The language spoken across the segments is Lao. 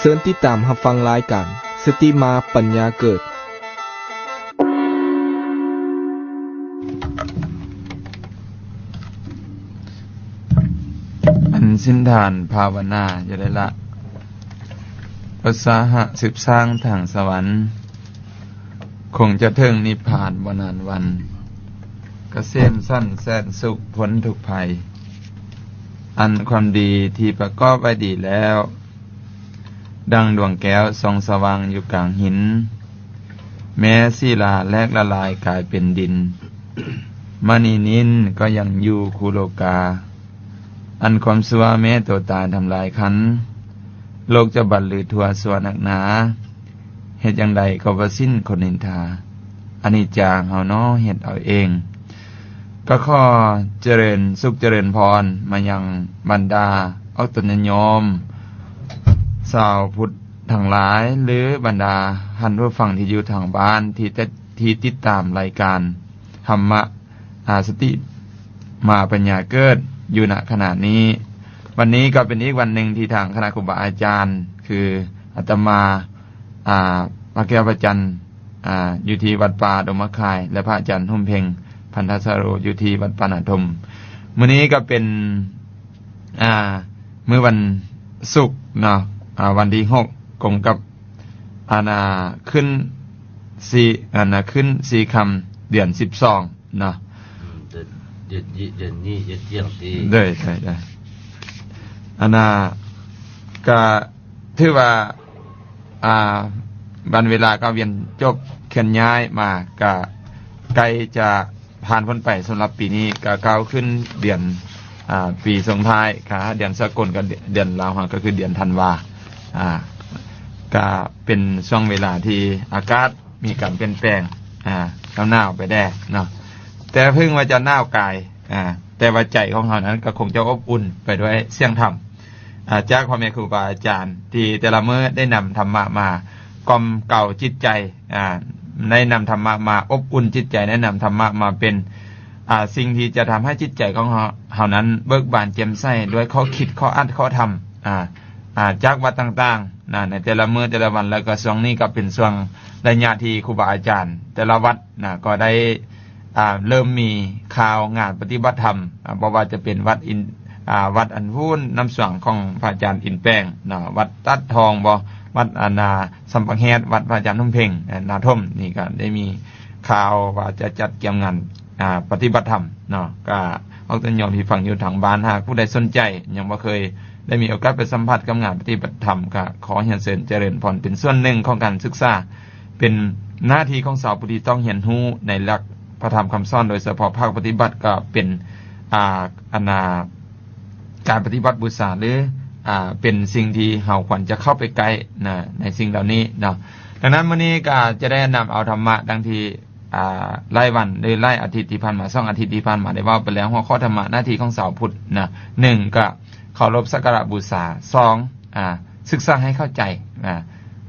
ເຊີນຕິດຕາມຮັບຟັງລາຍການ ສະຕິມາປັນຍາເກີດ. ອັນສິນທານພາວະນາຢູ່ໄດ້ລະ ອຸດສາຫະສືບສ້າງທາງສະຫວັນ ຄົງຈະເຖິງນິບພານບໍ່ນານວັນ ກະເສມສັນແສນສຸກພົ້ນທຸກໄພ ອັນຄວາມດີທີ່ປະກອບໄວ້ດີແລ້ວ ດັ່ງດວງແກ້ວສ່ອງສະຫວ່າງຢູ່ກາງຫີນ ແມ້ສີລາແຫຼກລະລາຍກາຍເປັນດິນ ມະນີນິນກໍຍັງຢູ່ຄູ່ໂລກາ ອັນຄວາມຊົ່ວແມ້ຕົວຕາຍທຳລາຍຄັນ ໂລກຈະບັນລືທົ່ວຊົ່ວນັກໜາ ເຮັດຈັ່ງໃດກໍບໍ່ສິ້ນຄົນນິນທາ ອະນິດຈາເຮົານໍເຮັດເອົາເອງ. ກໍຂໍຈະເລີນສຸກຈະເລີນພອນມາຍັງບັນດາອອກຕົນຍາດໂຍມ ຊາວພຸດທັງຫຼາຍ ຫຼື ບັນດາທ່ານຜູ້ຟັງທີ່ຢູ່ທາງບ້ານ ທີ່ ທີ່ຕິດຕາມລາຍການທຳມະ ອາ ສະຕິມາປັນຍາເກີດຢູ່ນະຂະນະນີ້. ວັນນີ້ກໍເປັນອີກວັນໜຶ່ງທີ່ທາງຄະນະຄູບາອາຈານ ຄືອາດຕະມາ ອາ ພະແກ້ວພະຈັນ ອາ ຢູ່ທີ່ວັດປ່າດົງໝາກຄາຍ ແລະ ພະອາຈານຫຸ້ມເພັງ ພັນທະສະໂຣ ຢູ່ທີ່ວັດປ່ານາທົມ. ມື້ນີ້ກໍເປັນ ອາ ມື້ວັນສຸກເນາະ ອາ ວັນທີຫົກ ກົງກັບ ອັນນາ ຂຶ້ນສີ່ ອັນນາ ຂຶ້ນສີ່ຄ່ຳ ເດືອນສິບສອງເນາະ. ອືມ ເດືອນ ເດືອນນີ້ ເດືອນນີ້ ເດືອນທ່ຽງຕີ ໂດຍ ໂດຍ ໂດຍ ອັນນາ ກະຖືວ່າ ອ່າ ວັນເວລາກໍວຽນຈົບເຄື່ອນຍ້າຍມາ ກະໃກ້ຈະຜ່ານພົ້ນໄປ. ສຳລັບປີນີ້ກໍກ້າວຂຶ້ນເດືອນ ອ່າ ປີສົ່ງທ້າຍ ກະເດືອນສາກົນກັບເດືອນລາວເຮົາກໍຄືເດືອນທັນວາ ອ່າ ກະເປັນຊ່ວງເວລາທີ່ອາກາດມີການປ່ຽນແປງ ອ່າ ໜາວໆໄປແດ່ເນາະ ແຕ່ເຖິງວ່າຈະໜາວກາຍ ອ່າ ແຕ່ວ່າໃຈຂອງເຮົານັ້ນກໍຄົງຈະອົບອຸ່ນໄປດ້ວຍສຽງທຳ ອ່າ ຈາກພໍ່ແມ່ຄູບາອາຈານ ທີ່ແຕ່ລະມື້ໄດ້ນຳທຳມະມາກ່ອມເກົາຈິດໃຈ ອ່າ ໄດ້ນຳທຳມະມາອົບອຸ່ນຈິດໃຈ ໄດ້ນຳທຳມະມາເປັນ ອ່າ ສິ່ງທີ່ຈະທຳໃຫ້ຈິດໃຈຂອງເຮົາ ເຮົານັ້ນເບີກບານແຈ່ມໃສດ້ວຍຂໍ້ຄິດ ຂໍ້ອັດ ຂໍ້ທຳ ອ່າ ອ່າ ຈາກວັດຕ່າງໆນະ ໃນແຕ່ລະມື້ແຕ່ລະວັນ. ແລ້ວກໍຊ່ວງນີ້ກໍເປັນຊ່ວງໄລຍະທີ່ຄູບາອາຈານແຕ່ລະວັດນະ ກໍໄດ້ ອ່າ ເລີ່ມມີຂ່າວງານປະຕິບັດທຳ ອ່າ ບໍ່ວ່າຈະເປັນວັດອິນ ອ່າ ວັດອັນພຸ້ນນ້ຳສວງຂອງພະອາຈານອິນແປງເນາະ ວັດຕັດທອງບໍ ວັດອັນນາ ສຳປະແຮດ ວັດພະອາຈານໜຸ່ມເພັງ ນາທົມ ນີ້ກໍໄດ້ມີຂ່າວວ່າຈະຈັດກຽມງານ ອ່າ ປະຕິບັດທຳເນາະ. ກໍອອກຕົນຍອມທີ່ຟັງຢູ່ທາງບ້ານ ຫາກຜູ້ໃດສົນໃຈ ຍັງບໍ່ເຄີຍໄດ້ມີໂອກາດໄປສຳຜັດກັບງານປະຕິບັດທຳ ກໍຂໍຮຽນເຊີນຈະເລີນພອນ ເປັນສ່ວນໜຶ່ງຂອງການສຶກສາ ເປັນໜ້າທີ່ຂອງຊາວພຸດທີ່ຕ້ອງຮຽນຮູ້ໃນຫຼັກພະທຳຄຳສອນ ໂດຍສະເພາະພາກປະຕິບັດກໍເປັນ ອ່າ ອັນນາ ການປະຕິບັດບູຊາ ຫຼື ອ່າ ເປັນສິ່ງທີ່ເຮົາຄວນຈະເຂົ້າໄປໃກ້ນະ ໃນສິ່ງເຫຼົ່ານີ້ເນາະ. ດັ່ງນັ້ນ ມື້ນີ້ກໍຈະໄດ້ນຳເອົາທຳມະດັ່ງທີ່ ອ່າ ຫຼາຍວັນ ຫຼື ຫຼາຍອາທິດທີ່ຜ່ານມາ ສອງອາທິດທີ່ຜ່ານມາ ໄດ້ເວົ້າໄປແລ້ວ ຫົວຂໍ້ທຳມະໜ້າທີ່ຂອງຊາວພຸດນະ ໜຶ່ງ ກໍເຄົາລົບສັກກາລະບູຊາ ສອງ ອ່າ ສຶກສາໃຫ້ເຂົ້າໃຈ ອ່າ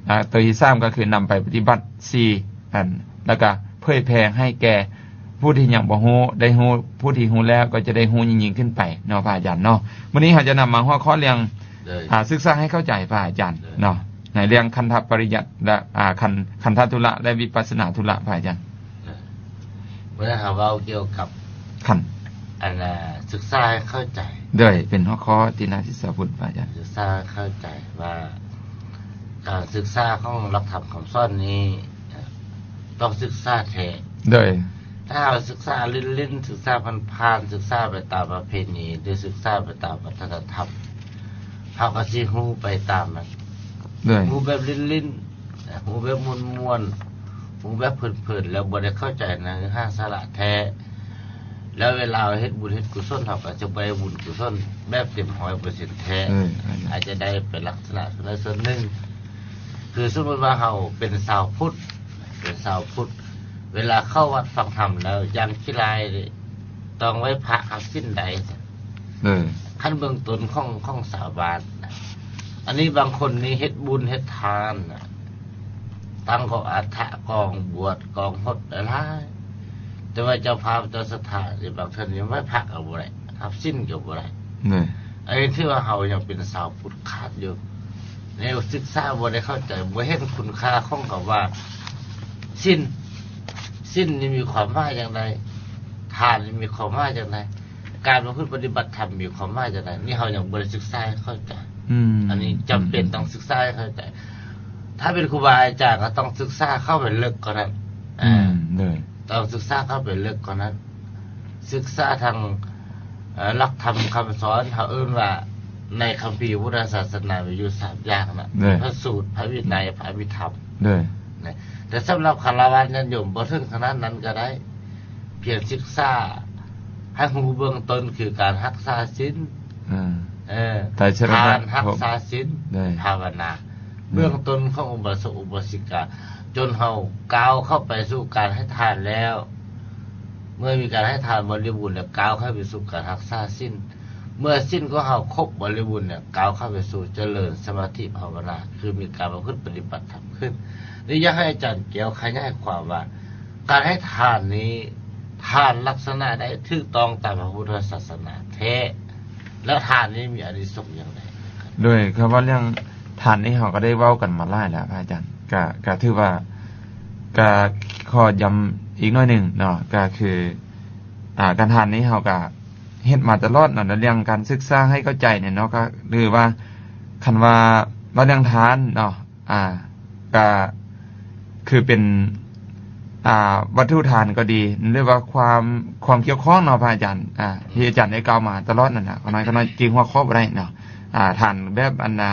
ອ່າ ໂຕທີສາມກໍຄືນຳໄປປະຕິບັດ ສີ່ ອັນ ແລ້ວກໍເຜີຍແຜ່ໃຫ້ແກ່ຜູ້ທີ່ຍັງບໍ່ຮູ້ໄດ້ຮູ້ ຜູ້ທີ່ຮູ້ແລ້ວກໍຈະໄດ້ຮູ້ຍິ່ງໆຂຶ້ນໄປເນາະ ພະອາຈານເນາະ. ມື້ນີ້ເຮົາຈະນຳມາຫົວຂໍ້ເລື່ອງ ໂດຍ ອ່າ ສຶກສາໃຫ້ເຂົ້າໃຈ ພະອາຈານ ໂດຍ ເນາະ ໃນເລື່ອງຄັນທະປະລິຍັດ ແລະ ອ່າ ຄັນ ຄັນທະທຸລະ ແລະ ວິປັດສະນາທຸລະ ພະອາຈານ. ເອີ ເມື່ອເຮົາເວົ້າກ່ຽວກັບ ຄັນ ອັນນ່າ ສຶກສາໃຫ້ເຂົ້າໃຈ ໂດຍ ເປັນຫົວຂໍ້ທີ່ໜ້າທີ່ຊາວພຸດ ພະອາຈານ ສຶກສາໃຫ້ເຂົ້າໃຈວ່າ ການສຶກສາຂອງຫຼັກທຳຄຳສອນນີ້ ຕ້ອງສຶກສາແທ້ ໂດຍ ຖ້າເຮົາສຶກສາຫຼິ້ນໆ ສຶກສາຜ່ານໆ ສຶກສາໄປຕາມປະເພນີ ຫຼື ສຶກສາໄປຕາມວັດທະນະທຳ ເຮົາກໍຊິຮູ້ໄປຕາມນັ້ນ ໂດຍ ຮູ້ແບບຫຼິ້ນໆ ຮູ້ແບບມ່ວນໆ ຮູ້ແບບເພີນໆ ແລ້ວບໍ່ໄດ້ເຂົ້າໃຈໃນເນື້ອຫາສາລະແທ້ ແລ້ວເວລາເຮັດບຸນເຮັດກຸສົນ ເຮົາກໍຈະບໍ່ໄດ້ບຸນກຸສົນແບບເຕັມຮ້ອຍເປີເຊັນແທ້ ອືມ ອາດຈະໄດ້ເປັນລັກສະນະສ່ວນໃດສ່ວນໜຶ່ງ. ຄືສົມມຸດວ່າເຮົາເປັນຊາວພຸດ ເປັນຊາວພຸດ ເວລາເຂົ້າວັດຟັງທຳແລ້ວ ຢ່າງຂີ້ລ້າຍ ຕ້ອງໄຫວ້ພະຮັບສິນໄດ້ ເອີ ຂັ້ນເບື້ອງຕົ້ນຂອງ ຂອງຊາວບ້ານນະ. ອັນນີ້ບາງຄົນນີ້ເຮັດບຸນເຮັດທານນະ ຕັ້ງກອງອັດຖະ ກອງບວດ ກອງຫົດຫຼາຍໆ ແຕ່ວ່າເຈົ້າພາບເຈົ້າສັດທານີ້ ບາງເທື່ອນີ້ໄຫວ້ພະກໍບໍ່ໄດ້ ຮັບສິນກໍບໍ່ໄດ້ ເອີ ອັນນີ້ຖືວ່າເຮົາຍັງເປັນຊາວພຸດຂາດຢູ່. ແນວສຶກສາບໍ່ໄດ້ເຂົ້າໃຈ, ບໍ່ເຫັນຄຸນຄ່າຂອງຄຳວ່າສິນ, ສິນນີ້ມີຄວາມໝາຍຈັ່ງໃດ, ທານນີ້ມີຄວາມໝາຍຈັ່ງໃດ, ການປະພຶດປະຕິບັດທຳມີຄວາມໝາຍຈັ່ງໃດ, ນີ້ເຮົາຍັງບໍ່ໄດ້ສຶກສາໃຫ້ເຂົ້າໃຈ. ອືມ ອັນນີ້ຈຳເປັນ ອືມ ຕ້ອງສຶກສາໃຫ້ເຂົ້າໃຈ. ຖ້າເປັນຄູບາອາຈານກໍຕ້ອງສຶກສາເຂົ້າໄປເລິກກວ່ານັ້ນ. ອືມ ອ່າ ໂດຍ ຕ້ອງສຶກສາເຂົ້າໄປເລິກກວ່ານັ້ນ, ສຶກສາທາງ ເອີ ຫຼັກທຳຄຳສອນ, ເຮົາເອີ້ນວ່າໃນຄຳພີພຸດທະສາສະໜາມີຢູ່ສາມຢ່າງນະ, ໂດຍ ພະສູດ, ພະວິໄນ, ພະອະພິທຳ. ໂດຍ ນະ ແຕ່ສຳລັບຄາລະວາດຍາດໂຍມບໍ່ເຖິງຂະໜາດນັ້ນກໍໄດ້, ພຽງສຶກສາໃຫ້ຮູ້ເບື້ອງຕົ້ນຄືການຮັກສາສິນ, ອືມ ເອີ ໄຕສະລະນະ ການຮັກສາສິນ, ໂດຍ ພາວະນາ. ເບື້ອງຕົ້ນຂອງອຸບາສົກອຸບາສິກາ ຈົນເຮົາກ້າວເຂົ້າໄປສູ່ການໃຫ້ທານແລ້ວ, ເມື່ອມີການໃຫ້ທານບໍລິບູນແລ້ວ ກ້າວເຂົ້າໄປສູ່ການຮັກສາສິນ, ເມື່ອສິນຂອງເຮົາຄົບບໍລິບູນແລ້ວ ກ້າວເຂົ້າໄປສູ່ຈະເລີນສະມາທິພາວະນາ, ຄືມີການປະພຶດປະຕິບັດທຳຂຶ້ນ. ນີ້ຢາກໃຫ້ອາຈານແກ້ວຂະຫຍາຍຄວາມວ່າ ການໃຫ້ທານນີ້ ທານລັກສະນະໃດຖືກຕ້ອງຕາມພະພຸດທະສາສະໜາແທ້ ແລະ ທານນີ້ມີອານິສົງຢ່າງໃດ? ໂດຍຄຳວ່າເລື່ອງທານນີ້ ເຮົາກໍໄດ້ເວົ້າກັນມາຫຼາຍແລ້ວພະອາຈານ, ກະ ກະຖືວ່າ ກະຂໍຢ້ຳອີກໜ້ອຍໜຶ່ງເນາະ, ກະຄື ອ່າ ການທານນີ້ເຮົາກະເຮັດມາຕະຫຼອດເນາະ, ໃນເລື່ອງການສຶກສາໃຫ້ເຂົ້າໃຈນີ້ເນາະ, ກະຖືວ່າ ຄັນວ່າ ວ່າເລື່ອງທານເນາະ ອ່າ ກະຄືເປັນ ອ່າ ວັດຖຸທານກໍດີ ຫຼືວ່າຄວາມ ຄວາມກ່ຽວຂ້ອງເນາະ ພະອາຈານ ອ່າ ທີ່ອາຈານໄດ້ກ່າວມາຕະຫຼອດນັ້ນນະ, ຂ້ານ້ອຍ ຂ້ານ້ອຍຈື່ຫົວຂໍ້ບໍ່ໄດ້ເນາະ, ອ່າ ທານແບບອັນ ອ່າ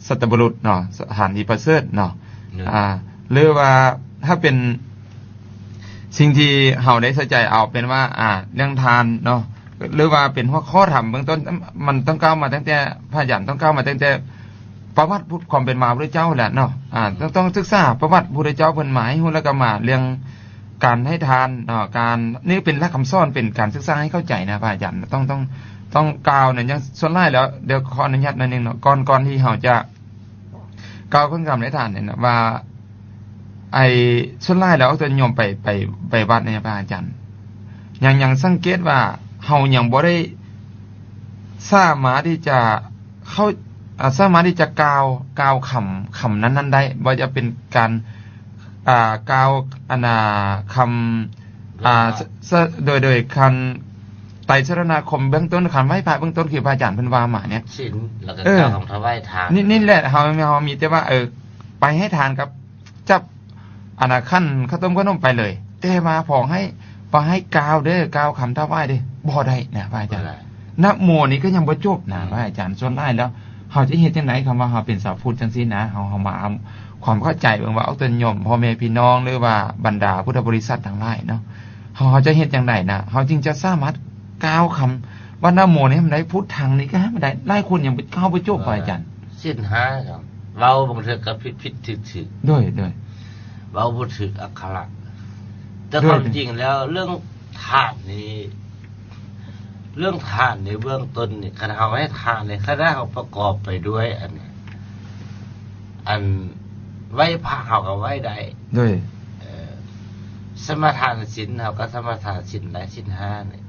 ສັດຕະບຸລຸດເນາະ, ສະຖານທີ່ປະເສີດເນາະ ໂດຍ ອ່າ ຫຼືວ່າຖ້າເປັນ ສິ່ງທີ່ເຮົາໄດ້ໃສ່ໃຈເອົາເປັນວ່າ ອ່າ ເລື່ອງທານເນາະ ຫຼືວ່າເປັນຫົວຂໍ້ທຳເບື້ອງຕົ້ນ ມັນຕ້ອງກ່າວມາຕັ້ງແຕ່ ພະອາຈານຕ້ອງກ່າວມາຕັ້ງແຕ່ປະຫວັດຄວາມເປັນມາພະພຸດທະເຈົ້າແຫຼະເນາະ, ອ່າ ຕ້ອງ ຕ້ອງສຶກສາປະຫວັດພະພຸດທະເຈົ້າເພິ່ນມາໃຫ້ຮູ້ ແລ້ວກໍມາເລື່ອງການໃຫ້ທານເນາະ, ການ ນີ້ເປັນຫຼັກຄຳສອນ ເປັນການສຶກສາໃຫ້ເຂົ້າໃຈນະພະອາຈານ, ຕ້ອງ ຕ້ອງ ຕ້ອງກ່າວນະ. ຢ່າງສ່ວນຫຼາຍແລ້ວ ດຽວຂໍອະນຸຍາດໜ້ອຍໜຶ່ງເນາະ, ກ່ອນ ກ່ອນທີ່ເຮົາຈະ ກ່າວເຖິງຄຳໃຫ້ທານນີ້ນະວ່າ ໄອ້ສ່ວນຫຼາຍແລ້ວອອກຕົນຍາດໂຍມໄປ ໄປ ໄປວັດນີ້ພະອາຈານ ຍັງ ຍັງສັງເກດວ່າເຮົາຍັງບໍ່ໄດ້ສາມາດທີ່ຈະເຂົ້າ ອ່າ ສາມາດທີ່ຈະກ່າວ ກ່າວຄຳ ຄຳນັ້ນໆໄດ້, ບໍ່ວ່າຈະເປັນການ ອ່າ ກ່າວ ອັນນ່າ ຄຳ ອ່າ ສະ ສະ ໂດຍ ໂດຍການໄຕສະລະນະຄົມເບື້ອງຕົ້ນ, ການໄຫວ້ພະເບື້ອງຕົ້ນ ຄືພະອາຈານເພິ່ນວ່າມານີ້ ສິນ ແລ້ວກໍ ເອີ ກ່າວຄຳຖວາຍທານ. ນີ້ ນີ້ແຫຼະ ເຮົາ ເຮົາມີແຕ່ວ່າ ເອີ ໄປໃຫ້ທານກັບຈັບ ອັນນ່າ ຂັນເຂົ້າຕົ້ມເຂົ້າໜົມໄປເລີຍ, ແຕ່ວ່າພໍໃຫ້ ບໍ່ໃຫ້ກ່າວເດີ ກ່າວຄຳຖວາຍເດີ ບໍ່ໄດ້ນະພະອາຈານ. ບໍ່ໄດ້. ນະໂມນີ້ກໍຍັງບໍ່ຈົບນະ ອືມ ພະອາຈານ. ສ່ວນຫຼາຍແລ້ວເຮົາຈະເຮັດຈັ່ງໃດ ຄຳວ່າເຮົາເປັນຊາວພຸດຈັ່ງຊີ້ນະ, ເຮົາ ເຮົາມາຄວາມເຂົ້າໃຈເບິ່ງວ່າ ອອກຕົນຍາດໂຍມ ພໍ່ແມ່ພີ່ນ້ອງ ຫຼືວ່າບັນດາພຸດທະບໍລິສັດທັງຫຼາຍເນາະ, ເຮົາ ເຮົາຈະເຮັດຈັ່ງໃດນະ ເຮົາຈຶ່ງຈະສາມາດກ່າວຄຳວ່ານະໂມນີ້ໃຫ້ມັນໄດ້ ພຸດທັງນີ້ກໍໃຫ້ມັນໄດ້. ຫຼາຍຄົນຍັງເຂົ້າບໍ່ຈົບ ເອີ ພະອາຈານ. ສິນຫ້າກໍເວົ້າບາງເທື່ອກໍຜິດໆຖືກໆ. ໂດຍ ໂດຍ. ເວົ້າບໍ່ຖືກອັກຂະລະ. ແຕ່ ໂດຍ ຄວາມຈິງແລ້ວເລື່ອງທານນີ້ ເລື່ອງທານໃນເບື້ອງຕົ້ນນີ້ ຄັນເຮົາໃຫ້ທານນີ້ ຄັນເຮົາປະກອບໄປດ້ວຍອັນ ອັນໄຫວ້ພະເຮົາກໍໄຫວ້ໄດ້. ໂດຍ. ເອີ ສະມາທານສິນ ເຮົາກໍສະມາທານສິນໄດ້ ສິນຫ້ານີ້.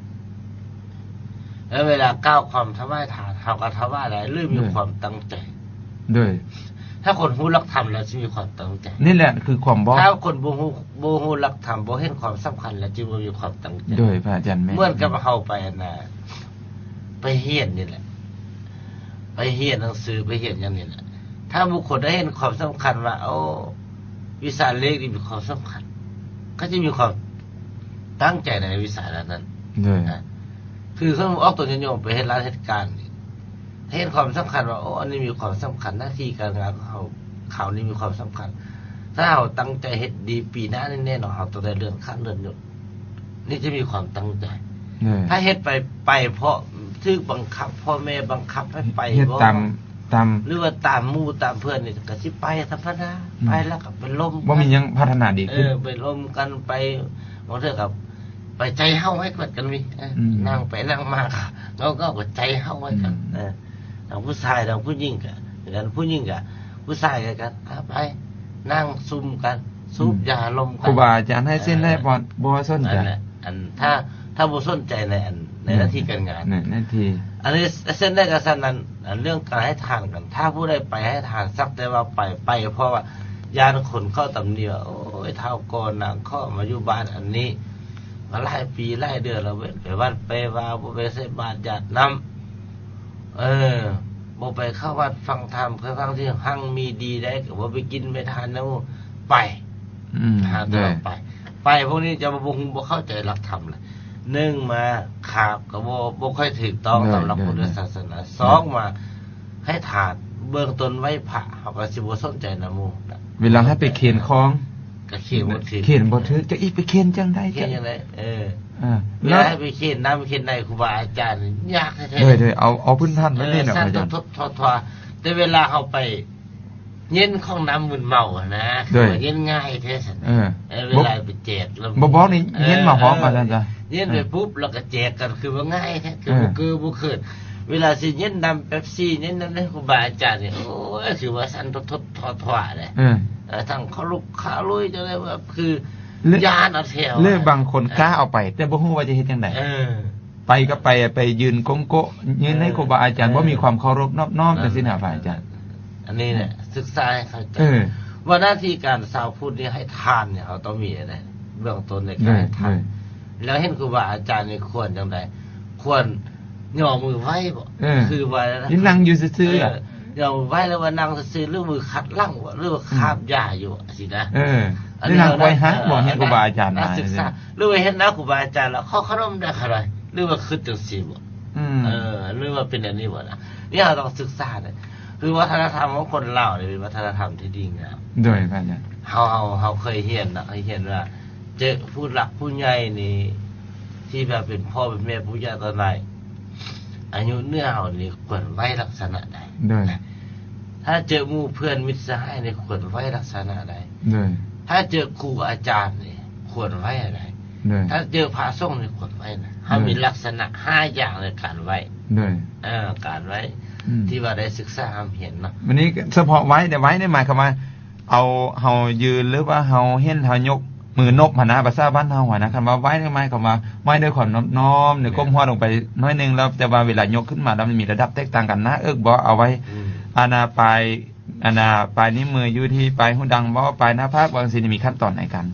ແລ້ວເວລາກ່າວຄຳຖວາຍທານ ເຮົາກໍຖວາຍໄດ້ ຫຼືມີ ໂດຍ ຄວາມຕັ້ງໃຈ. ໂດຍ. ຖ້າຄົນຮູ້ຫຼັກທຳແລ້ວຊິມີຄວາມຕັ້ງໃຈ. ນີ້ແຫຼະຄືຄວາມບອກ. ຖ້າຄົນບໍ່ຮູ້ ບໍ່ຮູ້ຫຼັກທຳ ບໍ່ເຫັນຄວາມສຳຄັນແລ້ວ ຈຶ່ງບໍ່ມີຄວາມຕັ້ງໃຈ. ໂດຍ ພະອາຈານ ແມ່ນ. ເໝືອນກັບເຮົາໄປ ອັນນ່າ ໄປຮຽນນີ້ແຫຼະ ໄປຮຽນໜັງສື ໄປຮຽນຫຍັງນີ້ແຫຼະ. ຖ້າບຸກຄົນໄດ້ເຫັນຄວາມສຳຄັນວ່າ ໂອ້ ວິຊາເລກນີ້ມີຄວາມສຳຄັນ ກໍຈະມີຄວາມຕັ້ງໃຈໃນວິຊານັ້ນໆ. ໂດຍ. ນະ ຄືເຮົາອອກຕົນຍາດໂຍມໄປເຮັດລານເຮັດການນີ້ ເຫັນຄວາມສຳຄັນວ່າ ໂອ້ ອັນນີ້ມີຄວາມສຳຄັນ, ໜ້າທີ່ການງານຂອງເຮົາ ຄາວນີ້ມີຄວາມສຳຄັນ. ຖ້າເຮົາຕັ້ງໃຈເຮັດດີ ປີໜ້ານີ້ແນ່ນອນເຮົາຕ້ອງໄດ້ເລື່ອນຂັ້ນເລື່ອນຍົດ. ນີ້ຈະມີຄວາມຕັ້ງໃຈ. ເອີ ຖ້າເຮັດໄປ ໄປເພາະຖືກບັງຄັບ ພໍ່ແມ່ບັງຄັບໃຫ້ໄປ ເຮັດຕາມ ຕາມ ຫຼືວ່າຕາມໝູ່ຕາມເພື່ອນນີ້ ກໍຊິໄປທຳມະດາ. ອືມ. ໄປແລ້ວກໍໄປລົມ ບໍ່ມີຫຍັງພັດທະນາດີຂຶ້ນ. ເອີ ໄປລົມກັນ ໄປ ບາງເທື່ອກໍໄປໃຈເຮົາໃຫ້ເກີດກັນມີ. ເອີ ອືມ. ນັ່ງໄປນັ່ງມາ ເຮົາກໍໃຈເຮົາໃຫ້ກັນ. ອືມ. ເອີ ທັງຜູ້ຊາຍທັງຜູ້ຍິງກໍຄືກັນ, ຜູ້ຍິງກໍ ຜູ້ຊາຍຄືກັນ ອາ ໄປນັ່ງຊຸມກັນ ສູບ ອືມ ຢາລົມກັນ. ຄູບາອາຈານໃຫ້ສິນແລ້ວ ເອີ ບໍ່ ບໍ່ສົນໃຈ. ອັນ ອັນ ຖ້າ ຖ້າບໍ່ສົນໃຈໃນອັນ ໃນໜ້າທີ່ການງານ ໃນໜ້າທີ່ ອັນນີ້ເຊັ່ນໃດກໍຊັ້ນນັ້ນ ອັນເລື່ອງການໃຫ້ທານກັນ ຖ້າຜູ້ໃດໄປໃຫ້ທານສັກແຕ່ວ່າໄປ ໄປເພາະວ່າຢ້ານຄົນເຂົາຕຳໜິວ່າ ໂອ້ຍ ທ້າວກໍນາງຂໍມາຢູ່ບ້ານອັນນີ້ມາຫຼາຍປີຫຼາຍເດືອນແລ້ວ ເວັ້ນໄປວັດໄປວາ ບໍ່ໄປໃສ່ບາດຢາດນ້ຳ ເອີ ບໍ່ໄປເຂົ້າວັດຟັງທຳ ເພື່ອຟັງທີ່ຮັ່ງມີດີໄດ້ ກໍບໍ່ໄປກິນໄປທານນຳໝູ່ ໄປ ອືມ ຫາແຕ່ວ່າໄປ ໄປພວກນີ້ຈະບໍ່ຮູ້ ບໍ່ເຂົ້າໃຈຫຼັກທຳເລີຍ. ໜຶ່ງມາ ຂາບກໍບໍ່ ບໍ່ຄ່ອຍຖືກຕ້ອງ ໂດຍ ສຳລັບ ໂດຍ ພຸດທະສາສະໜາ. ໂດຍ ສອງມາ ໃຫ້ທານ ເບື້ອງຕົ້ນໄຫວ້ພະ ເຮົາກໍຊິບໍ່ສົນໃຈນຳໝູ່ ເວລາໃຫ້ໄປເຄນຂອງ ກໍເຄນບໍ່ຖືກ ເຄນບໍ່ຖືກ ຈະອີກໄປເຄນຈັ່ງໃດ ເຄນຈັ່ງໃດ ເອີ ອ່າ ເວລາໃຫ້ໄປເຄນນ້ຳເຄນໃນຄູບາອາຈານ ຍາກແທ້ໆ ໂດຍ ໂດຍ ເອົາ ເອົາພື້ນຖານໄວ້ນີ້ແຫຼະ ເອີ ສັ່ນ ອາຈານ ທອດໆ ແຕ່ເວລາເຮົາໄປ ເຢັນຂອງນ້ຳມຶນເມົາຫັ້ນນະ ໂດຍ ເຢັນງ່າຍແທ້ຊັ້ນ ເອີ ເອີ ເວລາໄປແຈກແລ້ວ ບໍ່ບອກນີ້ ເອີ ເຢັນມາພ້ອມ ເອີ ວ່າຊັ້ນຊະ ເຢັນໄປ ເອີ ປຸບ ແລ້ວກໍແຈກກັນ ຄືວ່າງ່າຍແທ້ ຄື ເອີ ບໍ່ເກີບໍ່ເຂີນ ເວລາຊິເຢັນນ້ຳເປັບຊີ ເຢັນນ້ຳໃນຄູບາອາຈານນີ້ ໂອ້ຍ ຄືວ່າສັ່ນທອດໆ ເອີ ເອີ ທັງຂະລຸກຂະລຸຍ ຈັ່ງໃດວ່າ ຄື ແລະ ຢ້ານເອົາແທ້ ແລະ ບາງຄົນ ເອີ ກ້າເອົາໄປ ແຕ່ບໍ່ຮູ້ວ່າຈະເຮັດຈັ່ງໃດ ເອີ ໄປກໍໄປ ໄປຢືນກົງໂກະ ຢືນໃນ ເອີ ຄູບາອາຈານ ເອີ ບໍ່ມີຄວາມເຄົາລົບນອບນ້ອມ ເອີ ຈັ່ງຊີ້ນະ ພະອາຈານ ອັນນີ້ແຫຼະ ອືມ ສຶກສາໃຫ້ເຂົ້າໃຈ ເອີ ວ່າໜ້າທີ່ການຊາວພຸດນີ້ ໃຫ້ທານນີ້ ເຮົາຕ້ອງມີໃດ ເບື້ອງຕົ້ນໃນການໃຫ້ທານ ໂດຍ ແລ້ວເຫັນຄູບາອາຈານນີ້ຄວນຈັ່ງໃດ ຄວນຍໍມືໄຫວ້ບໍ ເອີ ຄືວ່າ ນີ້ນັ່ງຢູ່ຊື່ໆ ເອີ ຍໍມືໄຫວ້ ຫຼືວ່ານັ່ງຊື່ໆ ຫຼືມືຂັດຫຼັງບໍ ຫຼືວ່າ ອືມ ຄາບຢາຢູ່ ຊີ້ນະ ເອີ ອັນນີ້ນັ່ງຄວຍຮັກບໍ ເອີ ເຫັນຄູບາອາຈານ ນັກສຶກສາ ຫຼືວ່າເຫັນໜ້າຄູບາອາຈານແລ້ວ ຂໍຂະໜົມແດ່ ຂະໜ້ອຍ ຫຼືວ່າຄິດຈັ່ງຊີ້ບໍ ອືມ ເອີ ຫຼືວ່າເປັນອັນນີ້ບໍນະ ນີ້ເຮົາຕ້ອງສຶກສານະ ຄືວັດທະນະທຳຂອງຄົນລາວນີ້ເປັນວັດທະນະທຳທີ່ດີງາມ ໂດຍ ພະອາຈານ ເຮົາ ເຮົາ ເຮົາເຄີຍຮຽນນະ ເຄີຍຮຽນວ່າ ເຈີຜູ້ຫຼັກຜູ້ໃຫຍ່ນີ້ ທີ່ວ່າເປັນພໍ່ເປັນແມ່ປູ່ຍ່າຕາຍາຍ ອາຍຸເໜືອເຮົານີ້ຄວນໄຫວ້ລັກສະນະໃດ ໂດຍ ຖ້າເຈີໝູ່ເພື່ອນມິດສະຫາຍນີ້ຄວນໄຫວ້ລັກສະນະໃດ ໂດຍ ຖ້າເຈີຄູອາຈານນີ້ຄວນໄຫວ້ໃດ ໂດຍ ຖ້າເຈີພະສົງນີ້ຄວນໄຫວ້ນະ ໂດຍ ເຮົາມີລັກສະນະຫ້າຢ່າງໃນການໄຫວ້ ໂດຍ ເອີ ການໄຫວ້ ອືມ ທີ່ວ່າໄດ້ສຶກສາຮ່ຳຮຽນເນາະ ບາດນີ້ສະເພາະໄຫວ້ເດ້ ໄຫວ້ນີ້ໝາຍຄວາມວ່າ ເອົາ ເຮົາຢືນ ຫຼືວ່າເຮົາເຫັນ ເຮົາຍົກມືນົບຫັ້ນນະ ພາສາບ້ານເຮົາຫັ້ນນະ ຄຳວ່າໄຫວ້ນີ້ໝາຍຄວາມວ່າ ໄຫວ້ດ້ວຍຄວາມນອບນ້ອມ ແມ່ນ ກົ້ມຫົວລົງໄປໜ້ອຍໜຶ່ງ ແລ້ວ ແຕ່ວ່າເວລາຍົກຂຶ້ນມາແລ້ວ ມັນມີລະດັບແຕກຕ່າງກັນນະ ເອິກບໍ ເອົາໄວ້ ອືມ ອັນນາ ປາຍ ອັນນາ ປາຍນິ້ວມືຢູ່ທີ່ປາຍຫູດັງບໍ ປາຍໜ້າຜາກ ວ່າຈັ່ງຊີ້ ມີຂັ້ນຕອນໃນການ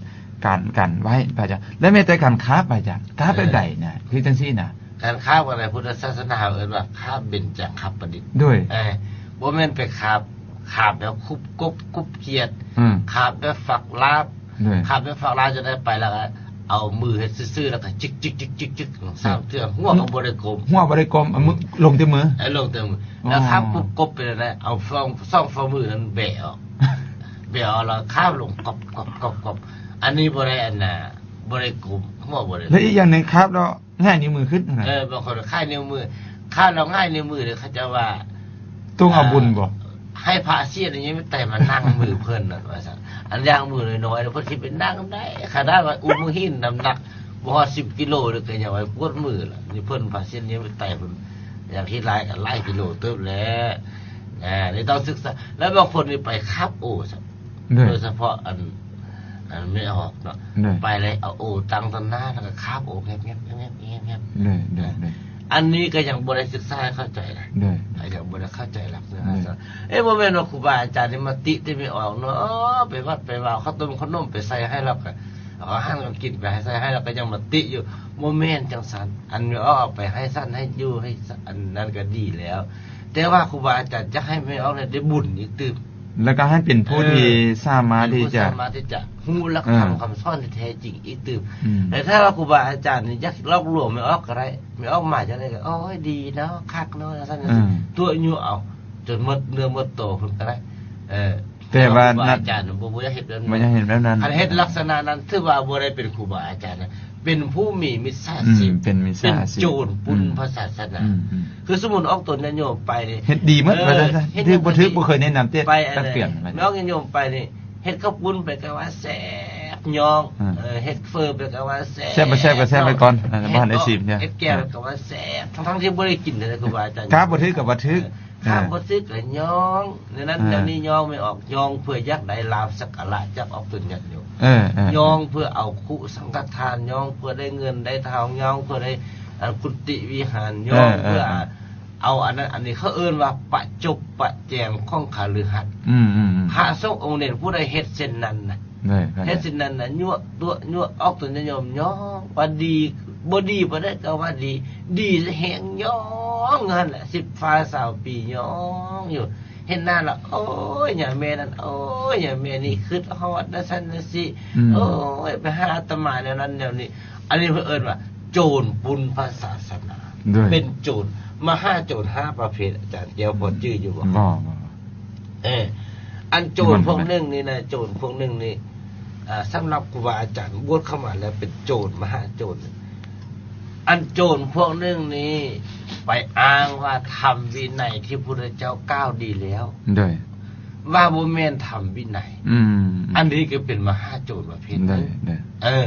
ການ ການໄຫວ້ ພະອາຈານ ແລະ ແມ້ແຕ່ການຄາບ ພະອາຈານ ຄາບແບບໃດນະ ເອີ ຄືຈັ່ງຊີ້ນະ ການຄາບໃນພຸດທະສາສະໜາເຮົາເອີ້ນວ່າຄາບເບັນຈາຄັບປະດິດ ໂດຍ ເອີ ບໍ່ແມ່ນໄປຄາບ ຄາບແບບຄຸບກົບຄຸບຂຽດ ອືມ ຄາບແບບຝັກລາບ ໂດຍ ຄາບແບບຝັກລາບຈະໄດ້ໄປແລ້ວກໍເອົາມືເຮັດຊື່ໆ ແລ້ວກໍຈິກໆໆໆ ສາມເທື່ອ ຫົວກໍບໍ່ໄດ້ກົມ ຫົວບໍ່ໄດ້ກົມ ເອົາມື ອືມ ລົງແຕ່ມື ເອີ ລົງແຕ່ມື ອໍ ແລ້ວຄາບກຸບກົບໄປແລ້ວ ເອົາສອງ ສອງຝ່າມືນັ້ນແບະອອກ ແບະອອກແລ້ວຄາບລົງ ກອບໆໆ ອັນນີ້ບໍ່ໄດ້ອັນນ່າ ບໍ່ໄດ້ກົມ ຫົວບໍ່ໄດ້ ແລະ ອີກຢ່າງໜຶ່ງ ຄາບແລ້ວ ຫງາຍນິ້ວມືຂຶ້ນຫັ້ນນະ ເອີ ບາງຄົນຫງາຍນິ້ວມື ຄາດແລ້ວຫງາຍນິ້ວມືເດ້ ເຂົາເຈົ້າວ່າ ຕົວເອົາບຸນບໍ ໃຫ້ພະເສຍນີ້ຍັງໄປແຕະມານັ່ງມືເພິ່ນນັ້ນວ່າຊັ້ນ ອັນຢ່າງມືນ້ອຍໆ ເພິ່ນຊິໄປນັ່ງໄດ້ ຂະໜາດວ່າອຸມຫີນນ້ຳໜັກບໍ່ຮອດສິບກິໂລເດ້ ກໍຍັງໄປປວດມືລະ ນີ້ເພິ່ນພະເສຍນີ້ໄປແຕະເພິ່ນ ຢ່າງທີ່ຫຼາຍກໍຫຼາຍກິໂລເຕີບແຫຼະ ອ່າ ນີ້ຕ້ອງສຶກສາ ແລ້ວບາງຄົນນີ້ໄປຄາບໂອຊ້ຳ ໂດຍ ໂດຍສະເພາະອັນ ອັນແມ່ອອກເນາະ ໂດຍ ໄປແລ້ວເອົາໂອຕັ້ງຕໍ່ໜ້າ ແລ້ວກໍຄາບໂອແງບໆໆໆ ໂດຍ ໂດຍ ໂດຍ ອັນນີ້ກໍຍັງບໍ່ໄດ້ສຶກສາໃຫ້ເຂົ້າໃຈນະ ໂດຍ ກໍຍັງບໍ່ໄດ້ເຂົ້າໃຈຫຼັກເນື້ອ ໂດຍ ເອີ ບໍ່ແມ່ນວ່າຄູບາອາຈານນີ້ມາຕິແຕ່ແມ່ອອກເນາະ ໄປວັດໄປວາ ເອົາເຂົ້າຕົ້ມເຂົ້າໜົມໄປໃສ່ໃຫ້ ແລ້ວກໍເອົາອາຫານການກິນໄປໃຫ້ ໃສ່ໃຫ້ ແລ້ວກໍຍັງມາຕິຢູ່ ບໍ່ແມ່ນຈັ່ງຊັ້ນ ອັນແມ່ອອກເອົາໄປໃຫ້ສັດໃຫ້ຢູ່ ໃຫ້ອັນນັ້ນກໍດີແລ້ວ ແຕ່ວ່າຄູບາອາຈານຢາກໃຫ້ແມ່ອອກໄດ້ບຸນອີກຕື່ມ ແລ້ວກໍໃຫ້ເປັນຜູ້ ເອີ ທີ່ສາມາດທີ່ຈະ ເປັນຜູ້ສາມາດທີ່ຈະຮູ້ຫຼັກທຳ ເອີ ຄຳສອນທີ່ແທ້ຈິງອີກຕື່ມ ອືມ ແຕ່ຖ້າວ່າຄູບາອາຈານນີ້ຢາກຫຼອກລວງແມ່ອອກກໍໄດ້ ແມ່ອອກມາຈັ່ງໃດກໍ ໂອ້ຍ ດີເນາະ ຄັກເນາະ ຈັ່ງຊັ້ນ ອືມ ຕົວະຍຸເອົາຈົນໝົດເນື້ອໝົດໂຕເພິ່ນກໍໄດ້ ເອີ ແຕ່ວ່າຄູບາອາຈານບໍ່ ບໍ່ຢາກເຮັດແບບນັ້ນ ບໍ່ຢາກເຮັດແບບນັ້ນ ຄັນເຮັດລັກສະນະນັ້ນ ຖືວ່າບໍ່ໄດ້ເປັນຄູບາອາຈານນະ ເປັນຜູ້ມີມິດສາຊີບ ອືມ ເປັນມິດສາຊີບ ເປັນໂຈນປຸ້ນ ອືມ ພະສາສະໜາ ອືມ ອືມ ຄືສົມມຸດອອກຕົນຍາດໂຍມໄປນີ້ ເຮັດດີໝົດ ເອີ ວ່າຊັ້ນຊະ ເຮັດ ຖືກບໍ່ຖືກ ບໍ່ເຄີຍແນະນຳເດ້ ຕັກເຕືອນ ແມ່ອອກຍາດໂຍມໄປນີ້ ເຮັດເຂົ້າປຸ້ນໄປກໍວ່າແຊບ ຍ້ອງ ເອີ ເຮັດເຝີໄປກໍວ່າແຊບ ແຊບບໍ່ແຊບກໍແຊບໄປກ່ອນ ເຮັດ ບໍ່ທັນໄດ້ຊີມເທື່ອ ເຮັດແກງກໍວ່າແຊບ ທັງໆທີ່ບໍ່ໄດ້ກິນເລີຍ ຄູບາອາຈານ ຄາບບໍ່ຖືກກໍວ່າຖືກ ເອີ ຄາບບໍ່ຖືກກໍຍ້ອງ ແນວນັ້ນ ເອີ ແນວນີ້ ຍ້ອງແມ່ອອກ ຍ້ອງເພື່ອຢາກໄດ້ລາບສັກກາລະຈາກອອກຕົນຍາດໂຍມ ເອີ ເອີ ຍ້ອງເພື່ອເອົາຄຸສັງຄະທານ ຍ້ອງເພື່ອໄດ້ເງິນໄດ້ທອງ ຍ້ອງເພື່ອໄດ້ ອັນກຸຕິວິຫານຍ້ອງ ເອີ ເອີ ເພື່ອ ເອີ ເອົາອັນນັ້ນອັນນີ້ ເຂົາເອີ້ນວ່າປະຈົບປະແຈງຂອງຄະລືຫັດ. ອືມໆໆ ພະສົງອົງເໜັນຜູ້ໃດເຮັດເຊັ່ນນັ້ນນະ ເຮັດເຊັ່ນນັ້ນນະ ຍົວະຕົວະຍົວະອອກຕົນຍາດໂຍມຍ້ອງວ່າດີ ບໍ່ດີປານໃດກໍວ່າດີ ດີແຮງຍ້ອງຫັ້ນແຫຼະ ສິບຟ້າຊາວປີຍ້ອງຢູ່. ເຫັນໜ້າລະ ໂອ້ຍ ຍາແມ່ນັ້ນ ໂອ້ຍ ຍາແມ່ນີ້ ຄຶດຮອດ ຈັ່ງຊັ້ນຈັ່ງຊີ້ ອືມ ໂອ້ຍ ໄປຫາອາດຕະມາແນວນັ້ນແນວນີ້. ອັນນີ້ເພິ່ນເອີ້ນວ່າໂຈນປຸ້ນພະສາສະໜາ ໂດຍ ເປັນໂຈນ ມະຫາໂຈນຫ້າປະເພດ ອາຈານແກ້ວພໍຈື່ຢູ່ບໍ່? ບໍ່ ບໍ່ ເອີ ອັນໂຈນພວກໜຶ່ງນີ້ນະ ໂຈນພວກໜຶ່ງນີ້ ອ່າ ສຳລັບຄູບາອາຈານບວດເຂົ້າມາແລ້ວເປັນໂຈນ ມະຫາໂຈນ. ອັນໂຈນພວກໜຶ່ງນີ້ໄປອ້າງວ່າທຳວິໄນທີ່ພະພຸດທະເຈົ້າກ່າວດີແລ້ວ ໂດຍ ວ່າບໍ່ແມ່ນທຳວິໄນ. ອືມ ອັນນີ້ກໍເປັນມະຫາໂຈນປະເພດໜຶ່ງ. ໂດຍ ໂດຍ ເອີ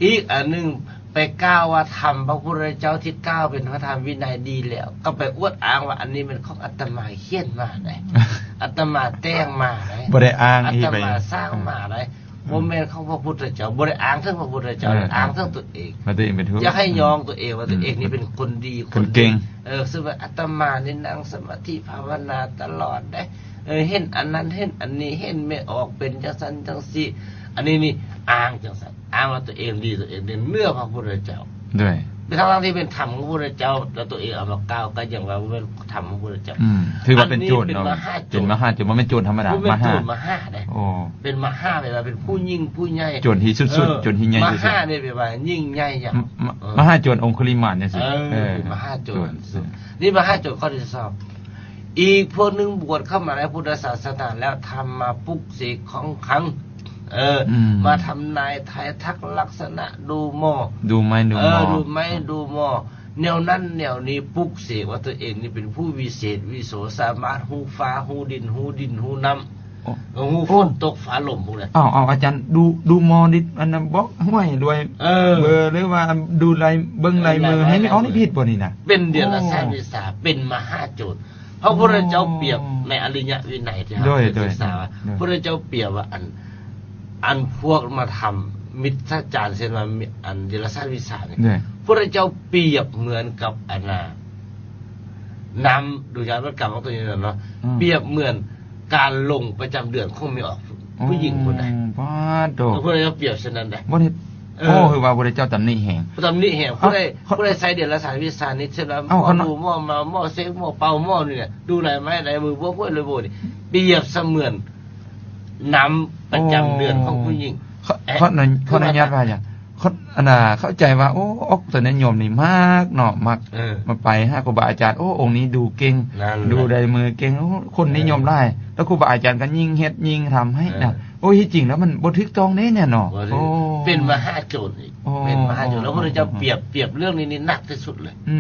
ອີກອັນໜຶ່ງໄປກ່າວວ່າທຳພະພຸດທະເຈົ້າທີ່ກ່າວເປັນພະທຳວິໄນດີແລ້ວ ກໍໄປອວດອ້າງວ່າອັນນີ້ແມ່ນຂອງອາດຕະມາຂຽນມາໄດ໋ ອາດຕະມາແຕ່ງມາໄດ໋ ບໍ່ໄດ້ອ້າງອີກ ອາດຕະມາສ້າງມາໄດ໋ ອືມ ບໍ່ແມ່ນຂອງພະພຸດທະເຈົ້າ ບໍ່ໄດ້ອ້າງເຖິງພະພຸດທະເຈົ້າ ເອີ ເອີ ອ້າງເຖິງຕົວເອງ ວ່າຕົວເອງເປັນຜູ້ ຢາກໃຫ້ຍ້ອງຕົວເອງວ່າຕົວເອງນີ້ເປັນຄົນດີ ອືມ ຄົນເກັ່ງ ເອີ ເຊິ່ງວ່າອາດຕະມານີ້ນັ່ງສະມາທິພາວະນາຕະຫຼອດເດ້ ເອີ ເຫັນອັນນັ້ນເຫັນອັນນີ້ ເຫັນແມ່ອອກເປັນຈັ່ງຊັ້ນຈັ່ງຊີ້ ອັນນີ້ນີ້ອ້າງຈັ່ງຊັ້ນ ອ້າງວ່າຕົວເອງດີ ຕົວເອງເໜືອພະພຸດທະເຈົ້າ ໂດຍ ແຕ່ທັງໆທີ່ເປັນທຳຂອງພະພຸດທະເຈົ້າ ແລ້ວຕົວເອງເອົາມາກ່າວ ກໍຍັງວ່າບໍ່ແມ່ນທຳຂອງພະພຸດທະເຈົ້າ. ອືມ ຖືວ່າເປັນໂຈນເນາະ ອັນນີ້ເປັນມະຫາໂຈນ ເປັນມະຫາໂຈນ ບໍ່ແມ່ນໂຈນທຳມະດາ ເປັນມະຫາ ໂອ້ ເປັນມະຫາ ແປວ່າເປັນຜູ້ຍິ່ງຜູ້ໃຫຍ່ ໂຈນທີ່ສຸດໆ ເອີ ໂຈນທີ່ໃຫຍ່ສຸດໆ ມະຫານີ້ແປວ່າຍິ່ງໃຫຍ່ຫຍັງ ມະ ເອີ ມະຫາໂຈນອົງຄຸລິມານຈັ່ງຊີ້ ເອີ ເອີ ເປັນມະຫາໂຈນ ໂຈນ ນີ້ມະຫາໂຈນຂໍ້ທີສອງ. ອີກພວກໜຶ່ງບວດເຂົ້າມາໃນພຸດທະສາສະໜາແລ້ວ ທຳມາປຸກເສກຂອງຂັງ ເອີ ອືມ ມາທຳນາຍທາຍທັກລັກສະນະ ດູໝໍ ດູໄມ້ດູ ເອີ ໝໍ ດູໄມ້ດູໝໍ ແນວນັ້ນແນວນີ້ ປຸກເສກວ່າຕົວເອງນີ້ເປັນຜູ້ວິເສດວິໂສ ສາມາດຮູ້ຟ້າຮູ້ດິນ ຮູ້ດິນຮູ້ນ້ຳ ໂອ້ ເອີ ຮູ້ ໂອ້ ຝົນຕົກຟ້າລົມພວກນັ້ນ. ເອົາ ເອົາ ອາຈານ ດູ ດູໝໍນີ້ ອັນນັ້ນບໍ່ ຫ້ວຍ ລວຍ ເອີ ເບີ ຫຼືວ່າດູລາຍ ເບິ່ງລາຍມື ເບິ່ງລາຍ ໃຫ້ມັນອອກນີ້ຜິດບໍ່ນີ້ນະ? ເປັນເດຍລະສານ ໂອ້ ວິຊາ ເປັນມະຫາໂຈນ. ພະພຸດທະເຈົ້າປຽບໃນອະລິຍະວິໄນທີ່ເຮົາ ໂດຍ ເຄີຍ ໂດຍ ສຶກສາວ່າ ໂດຍ ພະພຸດທະເຈົ້າປຽບວ່າອັນ ອັນພວກມາທຳມິດສາຈານ ເຊັ່ນວ່າ ອັນເດຍລະສານວິຊານີ້ ໂດຍ ພະພຸດທະເຈົ້າປຽບເໝືອນກັບອັນນ່າ ນ້ຳ ດູຍາວັດກຳຂອງຕົວນີ້ເນາະ ອືມ ປຽບເໝືອນການລົງປະຈຳເດືອນຂອງແມ່ອອກ ໂອ້ ຜູ້ຍິງຄົນໃດ. ປາດໂທ້ ພະພຸດທະເຈົ້າປຽບເຊັ່ນນັ້ນໃດ. ບໍ່ໄດ້ ເອີ ໂອ້ ຄືວ່າພະພຸດທະເຈົ້າຕຳໜິແຮງ ຕຳໜິແຮງ. ເອົ້າ ຜູ້ໃດ ຜູ້ໃດໃຊ້ເດຍລະສານວິຊານີ້ ເຊັ່ນວ່າ ເອົ້າ ໝໍດູໝໍມາ ໝໍເຊັກ ໝໍເປົ່າ ໝໍນີ້ ດູລາຍໄມ້ລາຍມື ພວກຫ້ວຍລາຍໂບນີ້ ປຽບສະເໝືອນນ້ຳປະຈຳເດືອນຂອງຜູ້ຍິງ. ໂອ້ ເອະ ຂໍ ຂໍອະນຸ ຂໍອະນຸຍາດວ່າຫຍັງ ອັນນ່າ ເຂົ້າໃຈວ່າ ໂອ້ ອອກຕົນຍາດໂຍມນີ້ມັກເນາະ ມັກ ເອີ ມາໄປຫາຄູບາອາຈານ ໂອ້ ອົງນີ້ດູເກັ່ງ ນັ້ນແຫຼະ ດູລາຍມືເກັ່ງ ໂອ້ ຄົນນິຍົມຫຼາຍ ເອີ ແລ້ວຄູບາອາຈານກໍຍິ່ງເຮັດຍິ່ງທຳໃຫ້ນະ. ເອີ ໂອ້ ທີ່ຈິງແລ້ວມັນບໍ່ຖືກຕ້ອງເດ້ເນາະ. ໂອ້ ເປັນມະຫາໂຈນອີກ ໂອ້ ເປັນມະຫາໂຈນ. ແລ້ວພະພຸດທະເຈົ້າປຽບ ປຽບເລື່ອງນີ້ນີ້ໜັກທີ່ສຸດເລີຍ ອື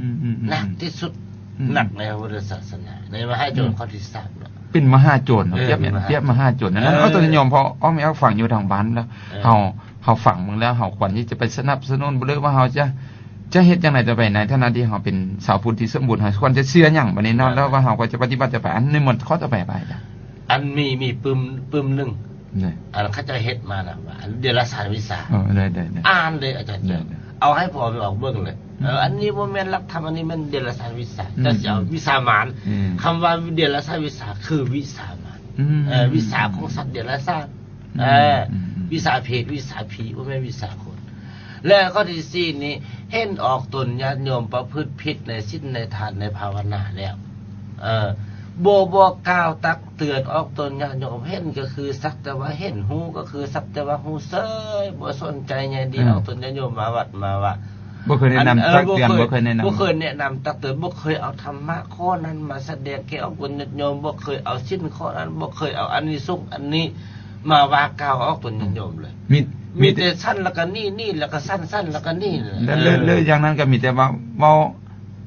ມ ໜັກທີ່ສຸດ ອືມ ໜັກໃນພະພຸດທະສາສະໜາ ໃນມະຫາໂຈນ ອືມ ຂໍ້ທີສາມເນາະ ເປັນມະຫາໂຈນເນາະ ເອີ ປຽບ ເປັນມະຫາ ປຽບມະຫາໂຈນ. ເອີ ອັນນັ້ນເອົາຕົນຍາດໂຍມ ເພາະອ້ອມແອວຟັງຢູ່ທາງບ້ານແລ້ວ ເອີ ເຮົາ ເຮົາຟັງເບິ່ງແລ້ວ ເຮົາຄວນທີ່ຈະໄປສະໜັບສະໜູນ ຫຼືວ່າເຮົາຈະ ຈະເຮັດຈັ່ງໃດຕໍ່ໄປ ໃນຖານະທີ່ເຮົາເປັນຊາວພຸດທີ່ສົມບູນ ເຮົາຄວນຈະເຊື່ອຫຍັງບາດນີ້ເນາະ ແລ້ວວ່າເຮົາກໍຈະປະຕິບັດຕໍ່ໄປ. ອັນນີ້ໝົດຂໍ້ຕໍ່ໄປ ອາຈານ ອັນມີ ມີປຶ້ມ ປຶ້ມໜຶ່ງ ນີ້ ອັນເຂົາເຈົ້າເຮັດມານະ ວ່າອັນເດຍລະສານວິຊາ ເອີ ໄດ້ໆໆ ອ່ານເລີຍອາຈານ ໄດ້ໆ ເອົາໃຫ້ພໍ່ແມ່ອອກເບິ່ງເລີຍ ອືມ ເອີ ອັນນີ້ບໍ່ແມ່ນຫຼັກທຳ ອັນນີ້ແມ່ນເດຍລະສານວິຊາ ອືມ ເຈົ້າຊິເອົາວິຊາມານ ອືມ ຄຳວ່າເດຍລະສານວິຊາຄືວິຊາມານ ອືມ ເອີ ວິຊາຂອງສັດເດຍລະສານ ອືມ ເອີ ອືມ ອືມ ວິຊາເຜດ ວິຊາຜີ ບໍ່ແມ່ນວິຊາຄົນ. ແລະ ຂໍ້ທີສີ່ນີ້ ເຫັນອອກຕົນຍາດໂຍມປະພຶດຜິດໃນສິນໃນທານໃນພາວະນາແລ້ວ ເອີ ບໍ່ ບໍ່ກ່າວຕັກເຕືອນອອກຕົນຍາດໂຍມ ເຫັນກໍຄືສັກແຕ່ວ່າເຫັນ ຮູ້ກໍຄືສັກແຕ່ວ່າຮູ້ເສີຍ ບໍ່ສົນໃຈໃຍດີ ອືມ ອອກຕົນຍາດໂຍມມາວັດມາວາ ບໍ່ເຄີຍແນະນຳ ອັນ ເອີ ຕັກເຕືອນ ບໍ່ເຄີຍ ບໍ່ເຄີຍແນະນຳ ບໍ່ເຄີຍແນະນຳຕັກເຕືອນ ບໍ່ເຄີຍເອົາທຳມະຂໍ້ນັ້ນມາສະແດງແກ່ອອກຕົນຍາດໂຍມ ບໍ່ເຄີຍເອົາສິນຂໍ້ນັ້ນ ບໍ່ເຄີຍເອົາອານິສົງອັນນີ້ມາວ່າກ່າວອອກຕົນຍາດໂຍມເລີຍ ມີ ມີແຕ່ ມີແຕ່ຊັ້ນແລ້ວກໍໜີ ໜີແລ້ວກໍສັ້ນ ສັ້ນແລ້ວກໍໜີ ແລ້ວ ເອີ ແລ້ວ ແລ້ວຢ່າງນັ້ນກໍມີແຕ່ວ່າເວົ້າ